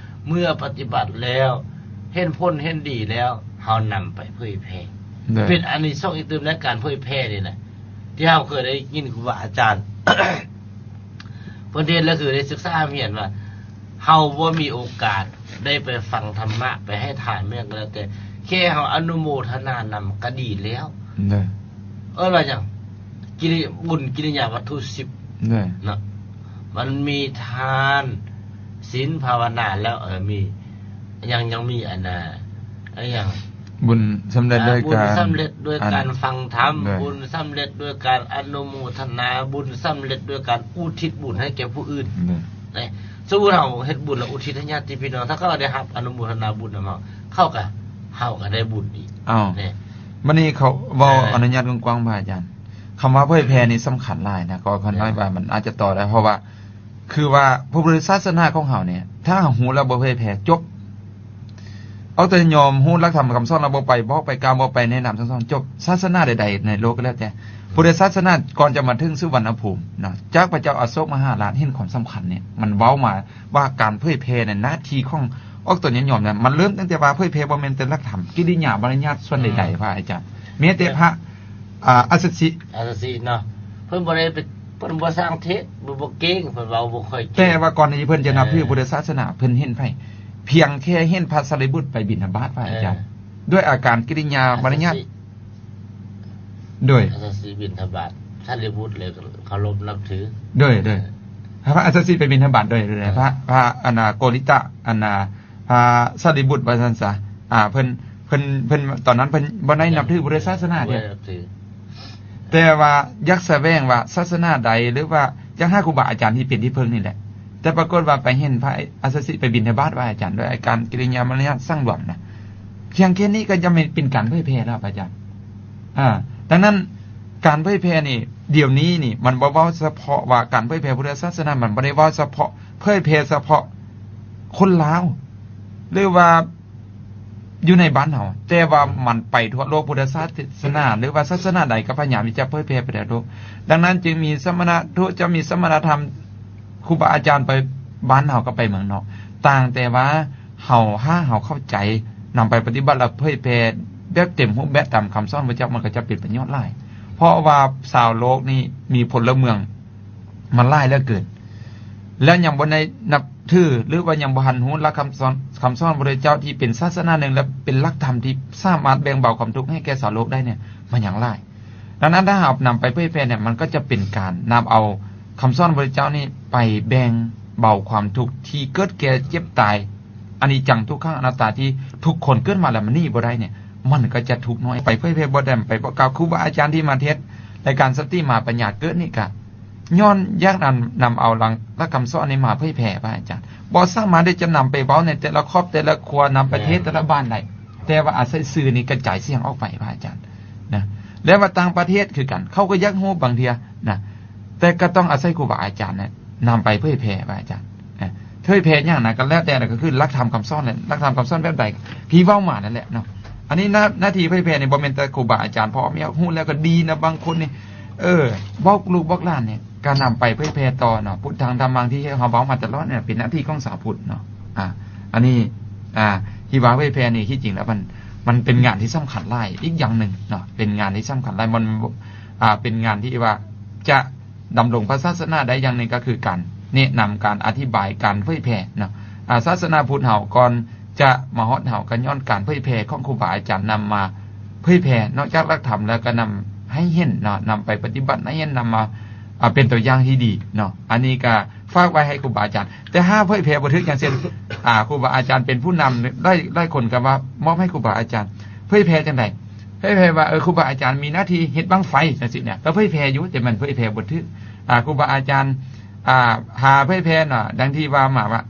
ເມື່ອປະຕິບັດແລ້ວເຫັນຜົນເຫັນດີແລ້ວ ເຮົານຳໄປເຜີຍແຜ່ ເປັນອານິສົງອີກຕື່ມໃນການເຜີຍແຜ່ນີ້ນະ ທີ່ເຮົາເຄີຍໄດ້ຍິນຄູບາອາຈານ ເພິ່ນເຮັດແລ້ວຄືໄດ້ສຶກສາຮຽນວ່າ ເຮົາບໍ່ມີໂອກາດໄດ້ໄປຟັງທຳມະ ໄປໃຫ້ທານແມ່ນກໍແລ້ວແຕ່ ແຄ່ເຮົາອະນຸໂມທະນານຳກໍດີແລ້ວ ເອີ້ນວ່າຫຍັງ ກິລິ ບຸນກິລິຍາວັດຖຸສິບເນາະ ມັນມີທານ ສິນ ພາວະນາ ແລ້ວ ເອີ ມີຫຍັງ ຍັງມີອັນນ່າ ອີຫຍັງ ບຸນສຳເລັດດ້ວຍການ ບຸນສຳເລັດດ້ວຍການຟັງທຳ ບຸນສຳເລັດດ້ວຍການອະນຸໂມທະນາ ບຸນສຳເລັດດ້ວຍການອຸທິດບຸນໃຫ້ແກ່ຜູ້ອື່ນ. ສົມມຸດເຮົາເຮັດບຸນແລ້ວອຸທິດໃຫ້ຍາດຕິພີ່ນ້ອງ ຖ້າເຂົາໄດ້ຮັບອະນຸໂມທະນາບຸນນຳເຮົາ ເຂົາກະ ເຮົາກະໄດ້ບຸນອີກ. ເອົ້າ ບັດນີ້ເຂົາເວົ້າ ເອີ ອະນຸຍາດກວ້າງໆ ພະອາຈານ ຄຳວ່າເຜີຍແຜ່ນີ້ສຳຄັນຫຼາຍນະ ກໍຂ້ານ້ອຍວ່າມັນອາດຈະຕໍ່ໄດ້ ເພາະວ່າ ຄືວ່າພະພຸດທະສາສະໜາຂອງເຮົານີ້ ຖ້າເຮົາຮູ້ແລ້ວບໍ່ເຜີຍແຜ່ ຈົບ. ເອົາແຕ່ຍອມຮູ້ຫຼັກທຳຄຳສອນແລ້ວບໍ່ໄປບອກໄປກ່າວ ບໍ່ໄປແນະນຳສັ່ງສອນ ຈົບ. ສາສະໜາໃດໆໃນໂລກກໍແລ້ວແຕ່ ພຸດທະສາສະໜາກ່ອນຈະມາເຖິງສຸວັນນະພູມເນາະ ຈາກພະເຈົ້າອະໂສກມະຫາລາດເຫັນຄວາມສຳຄັນນີ້ ມັນເວົ້າມາວ່າການເຜີຍແຜ່ໃນໜ້າທີ່ຂອງ ອອກຕົນຍອມໆ ນັ້ນ ມັນເລີ່ມຕັ້ງແຕ່ວ່າເຜີຍແຜ່ບໍ່ແມ່ນແຕ່ຫຼັກທຳ ກິລິຍາມາລະຍາດສ່ວນໃດໆ ອືມ ພະອາຈານ ແມ້ແຕ່ພະ ອ່າ ອັດສະຊິ ອັດສະຊິເນາະ ເພິ່ນບໍ່ໄດ້ໄປ ເພິ່ນບໍ່ສ້າງເທດ ບໍ່ ບໍ່ເກັ່ງ ເພິ່ນເວົ້າບໍ່ຄ່ອຍເກັ່ງ ແຕ່ວ່າກ່ອນທີ່ເພິ່ນຈະນັບຖື ເອີ ພຸດທະສາສະໜາ ເພິ່ນເຫັນໃຜ? ພຽງແຄ່ເຫັນພະສາລີບຸດໄປບິນທະບາດ ພະອາຈານ ເອີ ດ້ວຍອາການກິລິຍາມາລະຍາດ ອັດສະຊິ ໂດຍ ອັດສະຊິບິນທະບາດ ສາລີບຸດເລີຍເຄົາລົບນັບຖື ໂດຍ ໂດຍ ເອີ ພະອັດສະຊິໄປບິນທະບາດ ໂດຍ ໂດຍ ເອີ ພະ ພະ ອັນນ່າ ໂກລິຕະ ອັນນ່າ ພະສາລີບຸດວ່າຊັ້ນຊະ ອ່າ ເພິ່ນ ເພິ່ນ ເພິ່ນ ຕອນນັ້ນເພິ່ນບໍ່ໄດ້ນັບຖືພຸດທະສາສະໜາເດ້ ບໍ່ໄດ້ນັບຖື ແຕ່ວ່າຢາກສະແຫວງວ່າສາສະໜາໃດ ຫຼືວ່າຢາກຫາຄູບາອາຈານທີ່ເປັນທີ່ເພິ່ງນີ້ແຫຼະ ແຕ່ປາກົດວ່າໄປເຫັນພະອັດສະຊິໄປບິນທະບາດ ວ່າອາຈານ ດ້ວຍອາການກິລິຍາມາລະຍາດສັງລວມນະ ພຽງແຄ່ນີ້ກໍຍັງແມ່ນເປັນການເຜີຍແຜ່ແລ້ວ ພະອາຈານ ອ່າ ດັ່ງນັ້ນ ການເຜີຍແຜ່ນີ້ ດຽວນີ້ນີ້ ມັນບໍ່ເວົ້າສະເພາະວ່າການເຜີຍແຜ່ພຸດທະສາສະໜາ ມັນບໍ່ໄດ້ເວົ້າສະເພາະ ເຜີຍແຜ່ສະເພາະຄົນລາວ ຫຼືວ່າຢູ່ໃນບ້ານເຮົາ ແຕ່ວ່າມັນໄປທົ່ວໂລກ ພຸດທະສາສະໜາ ຫຼືວ່າສາສະໜາໃດກໍພະຍາຍາມທີ່ຈະເຜີຍແຜ່ໄປທົ່ວໂລກ. ດັ່ງນັ້ນຈຶ່ງມີສະມະນະ ຖືຈະມີສະມະນະທຳ ຄູບາອາຈານໄປບ້ານເຮົາກັບໄປເມືອງນອກ ຕ່າງແຕ່ວ່າ ເຮົາ ຖ້າເຮົາເຂົ້າໃຈ ນຳໄປປະຕິບັດ ແລ້ວເຜີຍແຜ່ແບບເຕັມຮູບແບບຕາມຄຳສອນພະເຈົ້າ ມັນກໍຈະເປັນປະໂຫຍດຫຼາຍ ເພາະວ່າຊາວໂລກນີ້ມີພົນລະເມືອງມາຫຼາຍເຫຼືອເກີນ ແລ້ວຍັງບໍ່ໄດ້ນັບຖື ຫຼືວ່າຍັງບໍ່ທັນຮູ້ຫຼັກຄຳສອນ ຄຳສອນພະເຈົ້າທີ່ເປັນສາສະໜາໜຶ່ງ ແລະ ເປັນຫຼັກທຳທີ່ສາມາດແບ່ງເບົາຄວາມທຸກໃຫ້ແກ່ຊາວໂລກໄດ້ນີ້ ມັນຍັງຫຼາຍ. ດັ່ງນັ້ນ ຖ້າເຮົານຳໄປເຜີຍແຜ່ນີ້ ມັນກໍຈະເປັນການນຳເອົາຄຳສອນພະເຈົ້ານີ້ໄປແບ່ງເບົາຄວາມທຸກທີ່ເກີດແກ່ເຈັບຕາຍ ອະນິດຈັງ ທຸກຂັງ ອະນັດຕາ ທີ່ທຸກຄົນເກີດມາແລ້ວມັນໜີບໍ່ໄດ້ນີ້ ມັນກໍຈະທຸກນ້ອຍໄປ. ເຜີຍແຜ່ບໍ່ໄດ້ໄປບອກກ່າວ ຄູບາອາຈານທີ່ມາເທດ ລາຍການສະຕິມາປັນຍາເກີດນີ້ກະຍ້ອນຢາກນຳ ນຳເອົາຫຼັກ ຫຼັກຄຳສອນນີ້ມາເຜີຍແຜ່ ພະອາຈານ ບໍ່ສາມາດທີ່ຈະນຳໄປເວົ້າໃນແຕ່ລະຄອບ ແຕ່ລະຄົວ ນຳປະເທດ ແມ່ນ ແຕ່ລະບ້ານໄດ້ ແຕ່ວ່າອາໄສສື່ນີ້ກະຈາຍສຽງອອກໄປ ພະອາຈານ ນະ ແລະວ່າຕ່າງປະເທດຄືກັນ ເຂົາກໍຢາກຮູ້ບາງເທື່ອນະ ແຕ່ກໍຕ້ອງອາໄສຄູບາອາຈານນະ ນຳໄປເຜີຍແຜ່ວ່າອາຈານ ເຜີຍແຜ່ຫຍັງນະ ກໍແລ້ວແຕ່ນະ ກໍຄືຫຼັກທຳຄຳສອນແຫຼະ ຫຼັກທຳຄຳສອນແບບໃດທີ່ເວົ້າມານັ້ນແຫຼະເນາະ. ອັນນີ້ໜ້າ ໜ້າທີ່ເຜີຍແຜ່ນີ້ບໍ່ແມ່ນແຕ່ຄູບາອາຈານ ພໍ່ແມ່ຮູ້ແລ້ວກໍດີນະ ບາງຄົນນີ້ ເອີ ບອກລູກບອກຫຼານນີ້ ກໍນຳໄປເຜີຍແຜ່ຕໍ່ເນາະ ພຸດທັງທຳມັງ ທີ່ເຮົາເວົ້າມາຕະຫຼອດນີ້ ເປັນໜ້າທີ່ຂອງຊາວພຸດເນາະ. ອາ ອັນນີ້ ອາ ທີ່ວ່າເຜີຍແຜ່ນີ້ ທີ່ຈິງແລ້ວມັນ ມັນເປັນງານທີ່ສຳຄັນຫຼາຍອີກຢ່າງໜຶ່ງເນາະ ເປັນງານທີ່ສຳຄັນຫຼາຍ ມັນ ອາ ເປັນງານທີ່ວ່າຈະ ດຳລົງພະສາສະໜາໄດ້ຢ່າງໜຶ່ງ ກໍຄືການແນະນຳ ການອະທິບາຍ ການເຜີຍແຜ່ເນາະ. ອາ ສາສະໜາພຸດເຮົາ ກ່ອນຈະມາຮອດເຮົາ ກໍຍ້ອນການເຜີຍແຜ່ຂອງຄູບາອາຈານນຳມາເຜີຍແຜ່ ນອກຈາກຫຼັກທຳແລ້ວ ກໍນຳໃຫ້ເຫັນເນາະ ນຳໄປປະຕິບັດໃຫ້ເຫັນ ນຳມາ ອາ ເປັນຕົວຢ່າງທີ່ດີເນາະ. ອັນນີ້ກໍຝາກໄວ້ໃຫ້ຄູບາອາຈານ ແຕ່ຖ້າເຜີຍແຜ່ບໍ່ຖືກ ຢ່າງເຊັ່ນ ອາ ຄູບາອາຈານເປັນຜູ້ນຳ ຫຼາຍ ຫຼາຍຄົນກໍວ່າມອບໃຫ້ຄູບາອາຈານ ເຜີຍແຜ່ຈັ່ງໃດ? ເຜີຍແຜ່ວ່າ ເອີ ຄູບາອາຈານມີໜ້າທີ່ເຮັດບັ້ງໄຟ ຈັ່ງຊີ້ນະ ກໍເຜີຍແຜ່ຢູ່ ແຕ່ມັນເຜີຍແຜ່ບໍ່ຖືກ. ອາ ຄູບາອາຈານ ອາ ຖ້າເຜີຍແຜ່ນະ ດັ່ງທີ່ວ່າມາວ່າ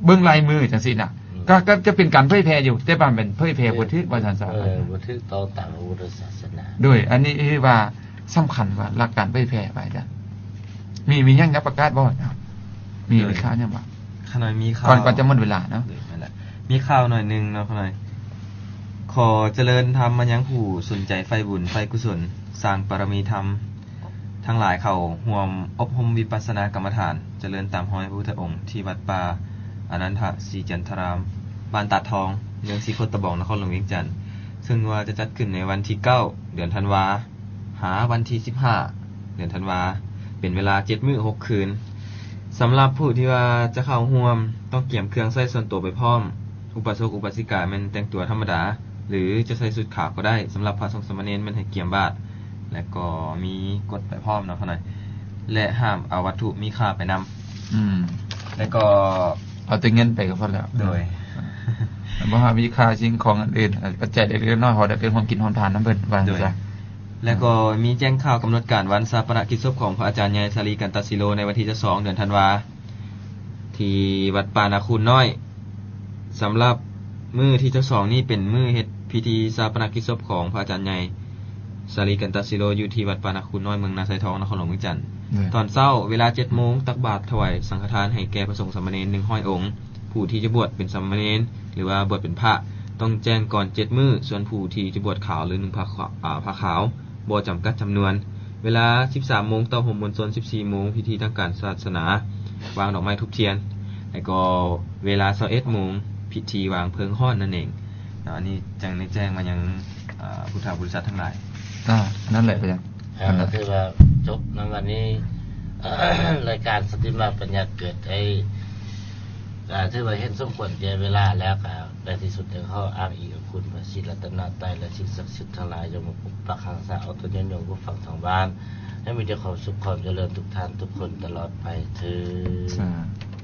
ເບິ່ງລາຍມື ຈັ່ງຊີ້ນະ ອືມ ກໍ ກໍຈະເປັນການເຜີຍແຜ່ຢູ່ ແຕ່ວ່າມັນເຜີຍແຜ່ບໍ່ຖືກ ເອີ ວ່າຊັ້ນຊະ ເອີ ບໍ່ຖືກຕ້ອງຕາມພະພຸດທະສາສະໜາ. ໂດຍ ອັນນີ້ຄືວ່າສຳຄັນວ່າ ຫຼັກການເຜີຍແຜ່ ວ່າອາຈານ ມີ ມີຫຍັງຢາກປະກາດບໍ່? ມີ ໂດຍ ມີຂ່າວຫຍັງບໍ່? ຂ້ານ້ອຍມີຂ່າວ ກ່ອນ ກ່ອນຈະໝົດເວລາເນາະ. ໂດຍ ນັ້ນແຫຼະ ມີຂ່າວໜ້ອຍໜຶ່ງເນາະ ຂ້ານ້ອຍ. ຂໍຈະເລີນທຳມາຍັງຜູ້ສົນໃຈໃຝ່ບຸນໃຝ່ກຸສົນ ສ້າງປາລະມີທຳ ທັງຫຼາຍເຂົ້າຮ່ວມອົບຮົມວິປັດສະນາກຳມະຖານ ຈະເລີນຕາມຮອຍພະພຸດທະອົງ ທີ່ວັດປ່າອານັນທະສີຈັນທະລາມ ບ້ານຕາດທອງ ເມືອງສີໂຄດຕະບອງ ນະຄອນຫຼວງວຽງຈັນ ເຊິ່ງວ່າຈະຈັດຂຶ້ນໃນວັນທີເກົ້າ ເດືອນທັນວາ ຫາວັນທີສິບຫ້າ ເດືອນທັນວາ ເປັນເວລາເຈັດມື້ຫົກຄືນ. ສຳລັບຜູ້ທີ່ວ່າຈະເຂົ້າຮ່ວມ ຕ້ອງກຽມເຄື່ອງໃຊ້ສ່ວນຕົວໄປພ້ອມ. ອຸບາສົກອຸບາສິກາແມ່ນແຕ່ງຕົວທຳມະດາ ຫຼື ຈະໃສ່ຊຸດຂາວກໍໄດ້. ສຳລັບພະສົງສາມະເນນແມ່ນໃຫ້ກຽມບາດ ແລະ ກໍມີກົດໄປພ້ອມເນາະ ຂ້ານ້ອຍ ແລະ ຫ້າມເອົາວັດຖຸມີຄ່າໄປນຳ. ອືມ ແລະ ກໍເອົາແຕ່ເງິນໄປກໍພໍແລ້ວ. ໂດຍ ບໍ່ໃຫ້ມີຄ່າສິ່ງຂອງອັນອື່ນ ອາ ປັດໄຈເລັກໆນ້ອຍໆ ພໍໄດ້ເປັນຮ່ວມກິນຮ່ວມທານນຳເພິ່ນ ວ່າຊັ້ນຊະ. ໂດຍ ແລະ ກໍມີແຈ້ງຂ່າວກຳນົດການວັນຊາປະນະກິດສົບຂອງພະອາຈານໃຫຍ່ ສາລີ ກັນຕະສີໂລ ໃນວັນທີຊາວສອງ ເດືອນທັນວາ ທີ່ວັດປ່ານາຄູນນ້ອຍ. ສຳລັບມື້ທີຊາວສອງນີ້ເປັນມື້ເຮັດພິທີຊາປະນະກິດສົບຂອງພະອາຈານໃຫຍ່ ສາລີ ກັນຕະສີໂລ ຢູ່ທີ່ວັດປ່ານາຄູນນ້ອຍ ເມືອງນາຊາຍທອງ ນະຄອນຫຼວງວຽງຈັນ. ໂດຍ ຕອນເຊົ້າເວລາເຈັດໂມງ ຕັກບາດຖວາຍສັງຄະທານໃຫ້ແກ່ພະສົງສາມະເນນໜຶ່ງຮ້ອຍອົງ. ຜູ້ທີ່ຈະບວດເປັນສາມະເນນ ຫຼືວ່າບວດເປັນພະ ຕ້ອງແຈ້ງກ່ອນເຈັດມື້. ສ່ວນຜູ້ທີ່ຈະບວດຂາວ ຫຼື ນຸ່ງຜ້າຂາວ ອາ ຜ້າຂາວ ບໍ່ຈຳກັດຈຳນວນ. ເວລາສິບສາມໂມງ ເຕົ້າໂຮມມວນຊົນ. ສິບສີ່ໂມງ ພິທີທາງການສາສະໜາ ວາງດອກໄມ້ທູບທຽນ. ແລ້ວກໍເວລາຊາວເອັດໂມງ ພິທີວາງເພີງຮ້ອນນັ້ນເອງເນາະ. ອັນນີ້ຈັ່ງໄດ້ແຈ້ງມາຍັງ ເອີ ພຸດທະບໍລິສັດທັງຫຼາຍ. ອ່າ ນັ້ນແຫຼະພະຍາ. ອ່າ ກໍຖືວ່າ ຈົບນຳວັນນີ້ ລາຍການສັນຕິມາບັນຍັດເກີດໄດ້ ກໍຖືວ່າເຫັນສົມຄວນແກ່ເວລາແລ້ວ. ກໍໃນທີ່ສຸດ ກໍຂໍອ້າງອີງຂອບຄຸນພະສີລັດຕະນະໄຕ ແລະ ສິ່ງສັກສິດທັງຫຼາຍ ຈົ່ງປົກປັກຮັກສາອອກຕົນຍາດໂຍມຜູ້ຟັງທາງບ້ານ ໃຫ້ມີແຕ່ຄວາມສຸກຄວາມຈະເລີນທຸກທ່ານທຸກຄົນຕະຫຼອດໄປເທີ້ນ.